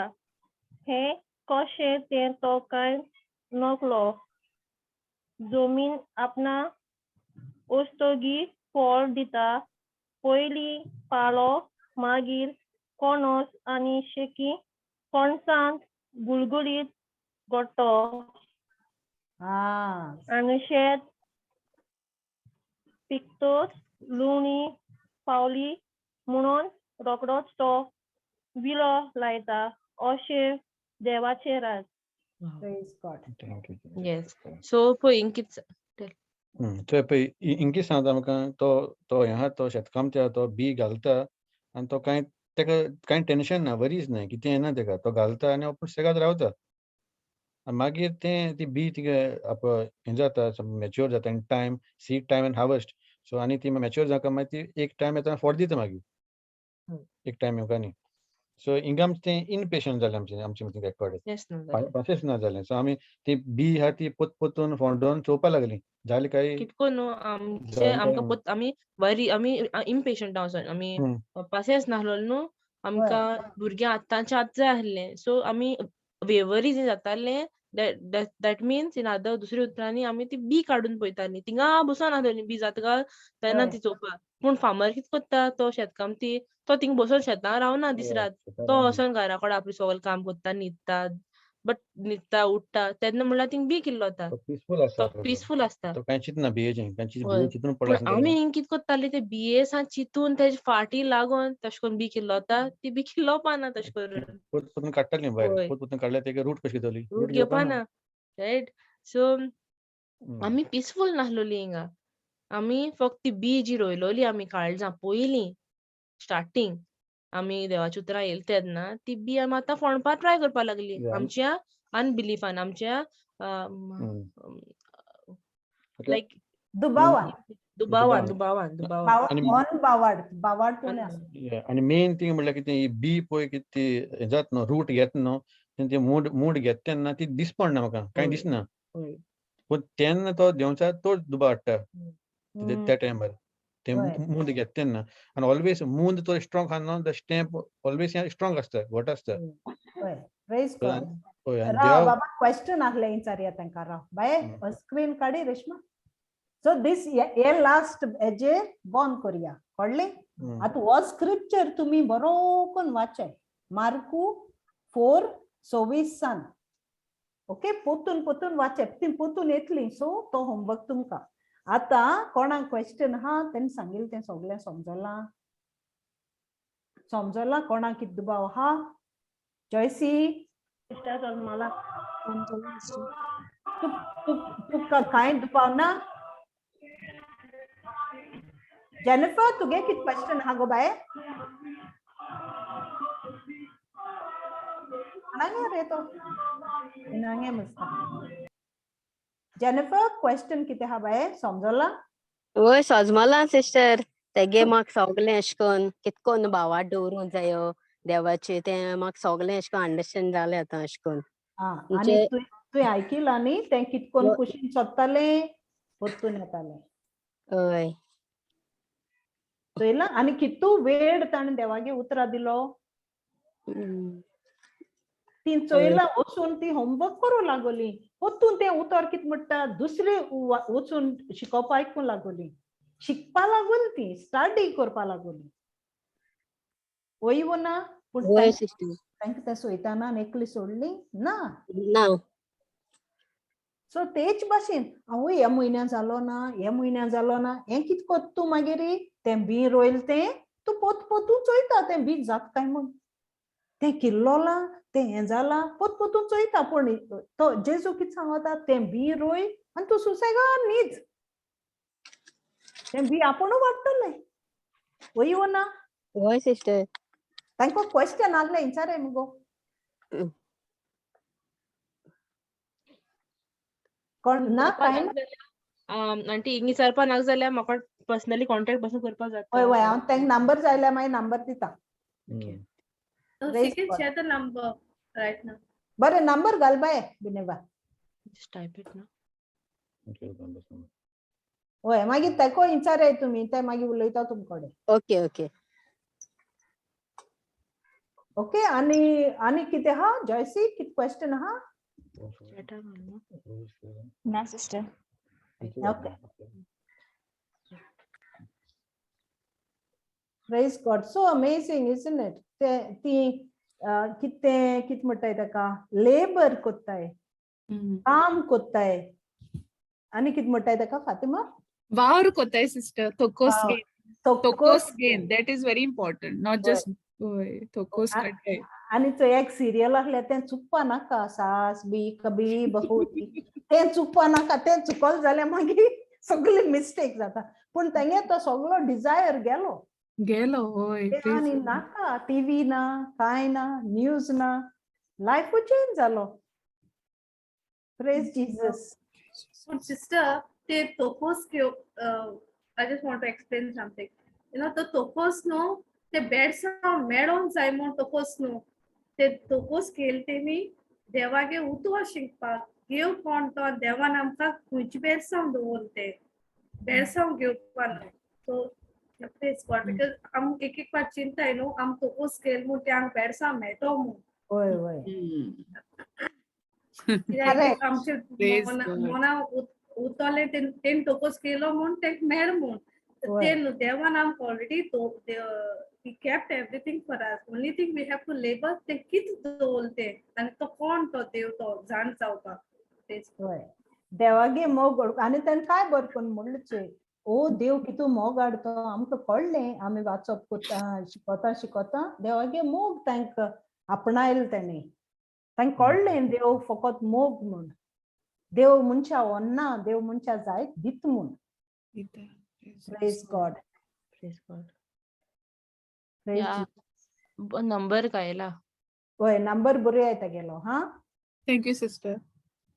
हें कशें तें तो कांय नकलो. जमीन आपणा उस्तोगी फळ दिता, पयलीं पालो, मागीर कोणस आनी शेकी कोणसांत गुलगुलीत गोटो. आनी शेत पिकतोच लुवणी पावली म्हणून रोकडोच तो विलो लायता. अशें देवाचें राज. Praise God. Yes. So पळय कितें ते पळय इंगी सांगता आमकां तो तो हें आहा तो शेतकामती आहा तो बी घालता आनी तो कांय तेका कांय टेन्शन ना, वरीज ना, कितें ना तेका, तो घालता आनी आपूण सेगाद रावता. आनी मागीर तें ती बी तिगे आप हें जाता, मॅच्योर जाता आनी time, seed time and harvest. So आनी ती मॅच्योर जावंक मागीर ती एक टायम येता फोट दिता मागीर, एक टायम येवंक न्ही. सो हिंगा आमचें तें इनपेशंट जालें आमचें, आमचें मतीं रेकॉर्ड पाशेंच ना जालें. सो आमी ती बी आहा ती पोत पोतून फोंडोन चोवपा लागली, जालें काय कितको न्हू आमचे आमकां पोत आमी वरी आमी इम्पेशंट वचोन आमी पासियेंस नासलो न्हू आमकां भुरग्यां आतांचे आतां जाय आसलें. सो आमी वेवरी जे जातालें that means in other दुसऱ्या उतरांनी आमी ती बी काडून पळयताली, थिंगा बसून आसलेली बी जाता काय तेन्ना ती चोवपाक. पूण फार्मर कितें करता तो शेतकामती तो थिंगा बसून शेतां रावना दीस रात, तो वचोन घरा कडेन आपलें सगळें काम करता, न्हिदता, बट न्हिदता उठ्ठा तेन्ना म्हणल्यार थिंग बी किल्लोता, तो पिसफूल आसता, पूण आमी हिंग कितें करताली ते बिये चिंतून तेजे फाटी लागून तशें करून बी किल्लोता, ती बी किल्लोवपा ना तशें करून रूट घेवपा ना, रायट. सो आमी पिसफूल नासलोली हिंगा, आमी फक्त ती बी जी रोयलोली आमी काळजां पयलीं स्टार्टींग आमी देवाची उतरां येयली तेन्ना ती बी आमी आतां फोंडपा ट्राय करपा लागली आमच्या अनबिलीफान, आमच्या लायक दुबावान दुबावान दुबावान दुबावान. आनी मेन थिंग म्हणल्यार कितें, बी पळय कितें ती जात न्हू, रूट घेत न्हू, ते मूड मूड घेत तेन्ना ती दिसपडना म्हाका, कांय दिसना. पूण तेन्ना तो देंवचार तो दुबाव हाडटा त्या टायमार, ते मूद घेत तेन्ना. आनी ऑलवेज मूद तो स्ट्रॉंग आहा न्हू, the stamp always strong आसता, घट आसता. बाबा क्वेश्चन आहले विचारया तांकां, राव बाये स्क्रीन काडी रेश्मा. सो दीस हे लास्ट हेजेर बंद करया, कळ्ळें? आतां हो स्क्रिप्चर तुमी बरो करून वाचाय, मार्कू 4:26 सान, ओके? पोतून पोतून वाचाय, ती पोतून येतली. सो तो होमवर्क तुमकां. आतां कोणाक क्वेश्चन आहा तेणें सांगिल्लें तें सगळें समजलां? समजलां? कोणाक कितें दुबाव आहा? जॉयसी तुका कांय दुबाव ना? जेनिफर तुगे कितें क्वेश्चन आहा गो बाये? कोणागे रे तो नांगे मस्ता. जेनिफर क्वेश्चन कितें आहा बाये, समजलां? वय सजमलां सिस्टर, तेगे म्हाका सगळें अशें करून कितें करून भावार्थ दवरूंक जायो देवाचें, तें म्हाका सगळें अशें करून अंडरस्टँड जालें आतां अशें करून. आनी तुवें आयकिलां न्ही तें कितें करून कुशीन सोदतालें परतून येतालें. हय चोयलां? आनी कितू वेळ ताणें देवागे उतरां दिलो, ती चोयलां वचून ती होमवर्क करूं लागोली, परतून तें उतर कितें म्हणटा दुसरे वचून शिकोवपा आयकूंक लागोली, शिकपा लागोली, ती स्टडी करपा लागोली. वय वो ना? पूण तांकां तें सोयताना एकली सोडली ना. सो तेच भाशेन आवय ह्या म्हयन्यान जालो ना, ह्या म्हयन्यान जालो ना, हें कितें करता तूं मागीर? तें बी रोयल तें तूं पोत पोतून चोयता तें बी जाता काय म्हूण, तें किल्लोलां तें हें जालां, पोत पोतून चोयता. पूण तो जेजू कितें सांगता, तें बी रोय आनी तूं सुसेगाद न्हीद, तें बी आपूण वाडटलें. वय वो ना? वय सिस्टर. तांकां क्वेश्चन आहलें विचाराय मुगो. कोण ना कांय ना? आंटी हिंग विचारपा नाका जाल्यार म्हाका पर्सनली कॉन्टेक्ट पासून करपाक जाता. हय हय, हांव तांकां नंबर जाय जाल्यार मागीर नंबर दिता. She can share the number right now. बरें नंबर घाल बाये बिनेवा. Just type it ना. हय मागीर ताका विचाराय तुमी, ते मागीर उलयता तुमकडे. Okay okay okay. आनी आनी कितें आहा जॉयसी, कितें क्वेश्चन आहा? ना sister. Okay. Praise God. So amazing, isn't it? ती कितें कितें म्हणटाय ताका, लेबर कोत्ताय, काम कोत्ताय, आनी कितें म्हणटाय ताका फातिमा? वावर कोत्ताय सिस्टर, थोकोस गेन, थोकोस gain, that is very important, not just थोकोस काडटाय. आनी चोय एक सिरियल आहलें तें चुकपा नाका, सास बी कभी बहू, तें चुकपा नाका, तें चुकल जाल्यार मागीर सगळी मिस्टेक जाता. पूण तेंगे तो सगळो डिजायर गेलो. गेलो हय. ते आनी नाका, टिवी ना, कांय ना, न्यूज ना, लायफूच चेंज जालो. Praise Jesus. पूण सिस्टर, ते तोकोस घेव, I just want to explain something. You know, तो तोकोस न्हू, ते बेडसांव मेळोंक जाय म्हूण तोकोस न्हू, ते तोकोस केले तेमी देवागे उतोर शिकपाक. देव कोण तो, देवान आमकां खंयची बेडसांव दवरले, ते बेडसांव घेवपा न्हू. सो प्रेज गॉड, because आम एक एक फावट चिंताय न्हू, आम तोकोस केल म्हूण ते आमकां बेडसांव मेळटो म्हूण. वय वय. कित्याक Correct. आमचे Praise मना God. मना उतरले, तेन तोकोस केलो म्हूण तेंक मेळ म्हूण. वय. ते न्हू, देवान आमकां ऑलरेडी तो he kept everything for us. Only thing we have to labor, ते कित दवरले ते आनी तो कोण तो देव तो जाण जावपाक. Praise God. वय, देवागे मोग आनी तेणें काय बरें करून म्हणलें चोय, ओ देव कितू मोग हाडतो आमकां कळ्ळें. आमी वाचप कोत्ता, शिकोता शिकोता देवागे मोग तांकां आपणायलें तेणें. तांकां कळ्ळें देव फकत मोग म्हूण, देव मनशा वन्ना, देव मनशा जायत दित म्हूण. Praise God. Praise God. Praise. या, नंबर कायला. वय, नंबर बरोय तेगेलो हा. Thank you sister.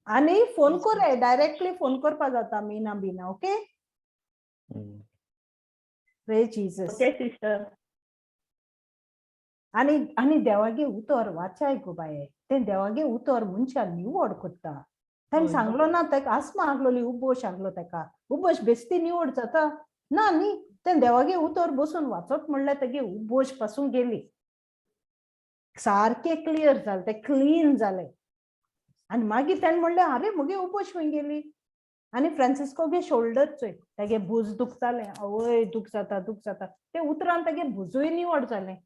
आनी फोन कोराय, डायरेक्टली फोन करपा जाता मीना बिना. Okay, praise Jesus. Okay sister. आनी आनी देवागे उतर वाचाय गो बाये, तें देवागे उतर मनशां निवड कोत्ता. ताणें सांगलो ना ताका, आसमा आसलोली, उबोश आसलो ताका, उबोश बेस्ती निवड जाता ना न्ही. तें देवागे उतर बसून वाचत म्हणल्यार तेगे उबोश पासून गेली, सारकें क्लियर जालें, तें क्लीन जालें. आनी मागीर तेणें म्हणलें, आरे म्हगे उबोश खंय गेली? आनी फ्रांसिस्कोगे शोल्डर चोय, तेगे भूज दुखतालें, आवय दुख जाता दुख जाता, ते उतरान तेगे भुजूय निवड जालें.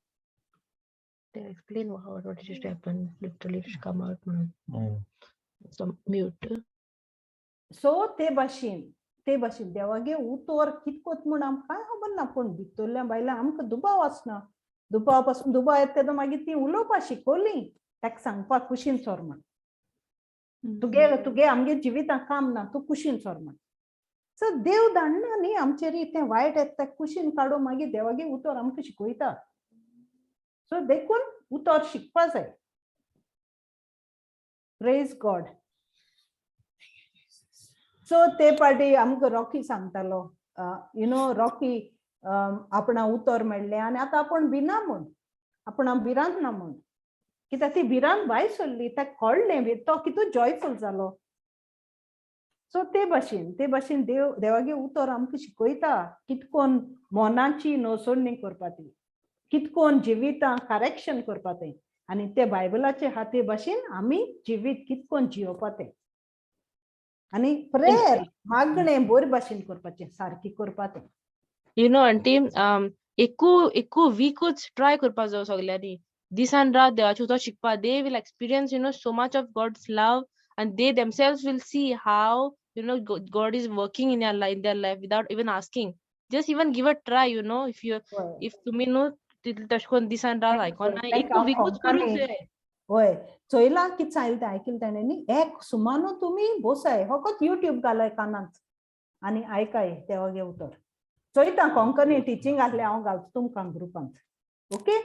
They explain what just happened, literally just come out म्हणून. So mute. सो ते भाशेन, ते भाशेन देवागे उतर कितकोत म्हूण आमकां कांय खबर ना, पूण भितरल्या बायलां आमकां दुबाव आसना. दुबाव पासून दुबाव येता तेन्ना मागीर ती उलोवपाक शिकोवली ताका, सांगपाक कुशीन सोर म्हण, तुगे तुगे आमगे जिवितां काम ना, तूं कुशीन सोर म्हण. सो देव धाडना न्ही आमचेर तें वायट येता तें कुशीन काडून मागीर देवागे उतर आमकां शिकयता. सो देखून उतर शिकपा जाय. Praise God. सो ते पाटी आमकां रॉकी सांगतालो, you know Rocky, आपणा उतर मेळ्ळें आनी आतां आपूण भिना म्हूण, आपणा भिरांत ना म्हूण, कित्याक ती भिरांत भायर सरली, ताका कळ्ळें, तो कितू जॉयफूल जालो. सो ते भाशेन, ते भाशेन देव देवागे उतर आमकां शिकयता कितकोन मनाची नसोडणी करपा ती, कितकोन जिवितां करेक्शन करपा तें, आनी ते बायबलाचे आहा ते भाशेन आमी जिवीत कितकोन जियोवपा तें, आनी प्रेयर मागणें बरे भाशेन करपाचें, सारकी करपा तें. You know aunty, एकू एकू वीकूच ट्राय करपा जाय सगल्यांनी, दिसान रात देवाचें उतर शिकपा. They will experience so much of God's love and they themselves will see how God is working in their life without even asking. Just even give a try if you if तुमी न्हू तितलें तशें करून दिसान रात आयकोना, एक वीकूच करूंक जाय. वय, चोयलां कितें सांगलें तें, आयकलें तेणें न्ही. एक सुमानू तुमी बोसाय, फकत युट्यूब घालाय कानांत आनी आयकाय देवागे उतर. चोयता कोंकणी टिचींग आहलें, हांव घालता तुमकां ग्रुपांत. ओके,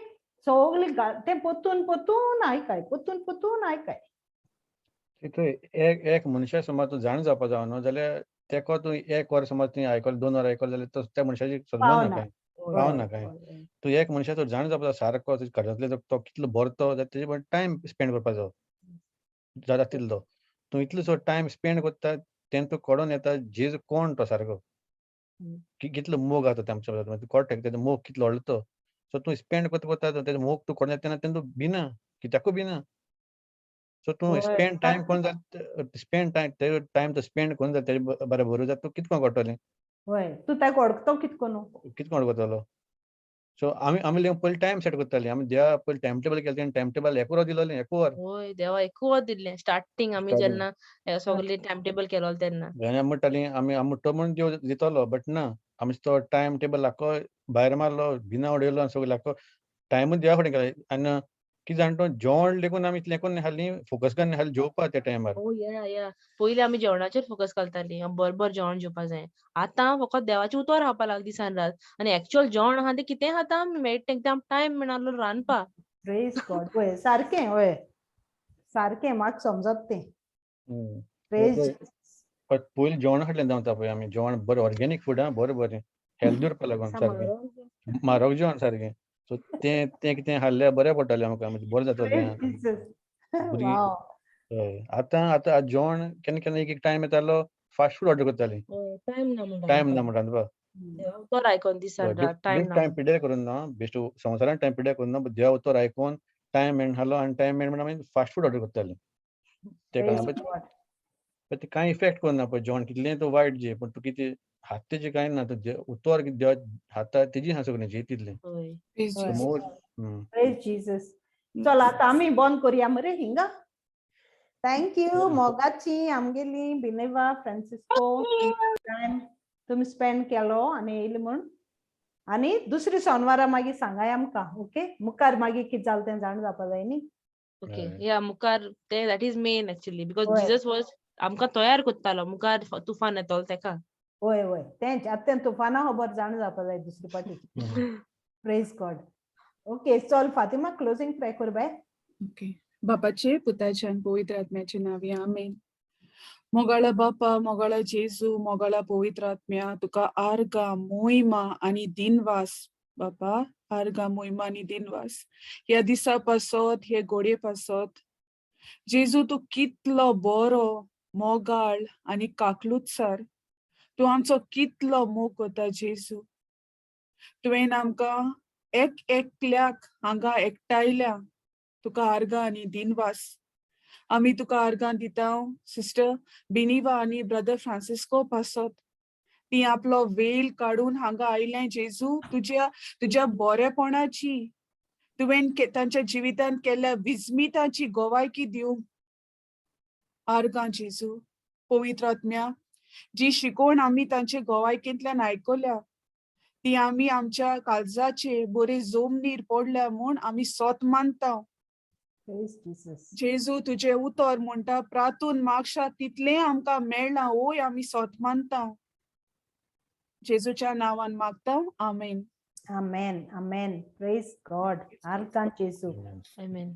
सगळी तें पोतून पोतून आयकाय, पोतून पोतून आयकाय. तितू एक एक मनशा समज तूं जाण जावपा जाय न्हू जाल्यार तेका तूं एक वर समज तुवें आयकलें, 2 वरां आयकलें जाल्यार तो त्या मनशाची सदमान ना पावना. कांय पावना कांय. तूं एक मनशाचो जाण जावपा जाय सारको, तुज्या घरांतले तो कितलो बरो तो, जाल्यार तेजे बरोबर टायम स्पेंड करपा जायो जाता तितलो. तूं इतलो सो टायम स्पेंड करता तेन्ना तूं कळोन येता जेजू कोण तो सारको, कितलो मोग आसा तो आमच्या बरोबर, कळटा तेजो मोग कितलो व्हडलो तो. सो तूं स्पेंड करता करता तेजो मोग तूं कळोन येता तेन्ना तेन्ना तूं भिना, कित्याकूय भिना. सो तूं स्पेंड टायम कोण जाता, स्पेंड टायम तेजो टायम तो स्पेंड कोण जाता तेजे बरोबर जाता, तूं कितको कळटलें. वय, तूं ताका वळखतो कितको न्हू. कितको वळखतलो. सो आमी आमी पयलीं टायम सेट करताली, आमी देवा पयलीं टायम टेबल केलें, तेणें टायम टेबल एक वर दिलोलें, एक वर. वय, देवा एक वर दिल्लें स्टार्टींग आमी जेन्ना सगळें टायम टेबल केलोलें तेन्ना. आनी आमी म्हणटालीं आमी आमी तो म्हूण देव दितलो, बट ना, आमचो तो टायम टेबल आख्खो भायर मारलो, बिना उडयलो आनी सगळें आख्खो टायमूच देवा फुडें गेलो. आनी कितें जाण तूं जेवण लेगून आमी इतलें करून हाली फोकस करून हाली जेवपा त्या टायमार. ओ या या, पयलीं आमी जेवणाचेर फोकस घालतालीं, बरोबर जेवण जेवपा जाय. आतां फकत देवाचें उतर खावपा लागली दिसान रात आनी एक्चुअल जेवण आहा तें कितें खाता आमी मेळटा तें टायम मेळना रांदपा. प्रेज गॉड. वय सारकें, वय सारकें, म्हाका समजत तें. प्रेज. पयलीं जेवण खाटल्यान जावता पळय आमी, जेवण बरें ऑर्गेनीक फूड आं, बरें बरें हेल्दी उरपा लागून, सारकें म्हारग जेवण सारकें. सो तें तें कितें खाल्ल्यार बरें पडटालें आमकां, म्हणजे बरें जातालें भुरगीं. हय, आतां आतां जेवण केन्ना केन्ना एक एक टायम येतालो फास्ट फूड ऑर्डर करतालीं, टायम ना म्हणटा, टायम ना म्हणटा रांदपा. उतर आयकोन दिसान रात टायम ना, टायम पिड्ड्यार करून ना, बेश्ट संवसारान टायम पिड्ड्यार करून ना, देवा उतर आयकून टायम मेळनासलो आनी टायम मेळ म्हणून आमी फास्ट फूड ऑर्डर करतालीं. ते तें कांय इफेक्ट करना पळय जेवण कितलें तूं वायट जे, पूण तूं कितें हात तेजें कांय ना, तूं उतर देवा हाता तेजी आसा सगळें जे तितलें. प्रेज जीसस. चल आतां आमी बंद करुया मरे हिंगा. Thank you मोगाची आमगेली बिनेवा फ्रांसिस्को, टायम तुमी स्पेंड केलो आनी येयली म्हूण. आनी दुसरी सोनवारा मागीर सांगाय आमकां, ओके? मुखार मागीर कितें जालें तें जाण जावपा जाय न्ही. ओके, या मुखार ते that is main actually, because Jesus was आमकां तयार करतालो मुखार तुफान येतलो तेका. वय वय तेंच आतां तें तुफाना खबर जाण जावपा जाय दुसरी पाटी. Praise God. Okay चल फातिमा, क्लोजींग प्रे कर बाय. ओके, बापाचे पुताचे आनी पवित्र आत्म्याचे नांवी आमेन. मोगाळा बापा, मोगाळा जेजू, मोगाळा पवित्र आत्म्या, तुका आर्गां मोहिमा आनी दिनवास बापा, आर्गां मोहिमा आनी दिनवास ह्या दिसा पासत, हे घोडये पासत. जेजू तूं कितलो बरो, मोगाळ आनी काकलुतसार, तूं आमचो कितलो मोग करता जेजू. तुवें आमकां एक एकल्याक हांगा एकठांयल्या, तुका आर्गां आनी दिनवास. आमी तुका आर्गां दिता सिस्टर बिनिवा आनी ब्रदर फ्रांसिस्को पासत, ती आपलो वेल काडून हांगा आयलें जेजू, तुज्या तुज्या बरेपणाची, तुवें तांच्या जिवितांत केल्ल्या विस्मिताची गोवायकी दिवंक आर्गां जेजू. पवित्र आत्म्या, जी शिकवण आमी तांचे गोवायकेंतल्यान आयकल्या ती आमी आमच्या काळजाचे बरे जोमनीर पडल्या म्हूण आमी सोत मानता. जेजू तुजें उतर म्हणटा प्रातून मागशा तितलें आमकां मेळ्ळां, ओय आमी सोत मानता. जेजूच्या नांवान मागता, आमेन. आमेन, आमेन. प्रेज गॉड. आर्गां जेजू. आमेन.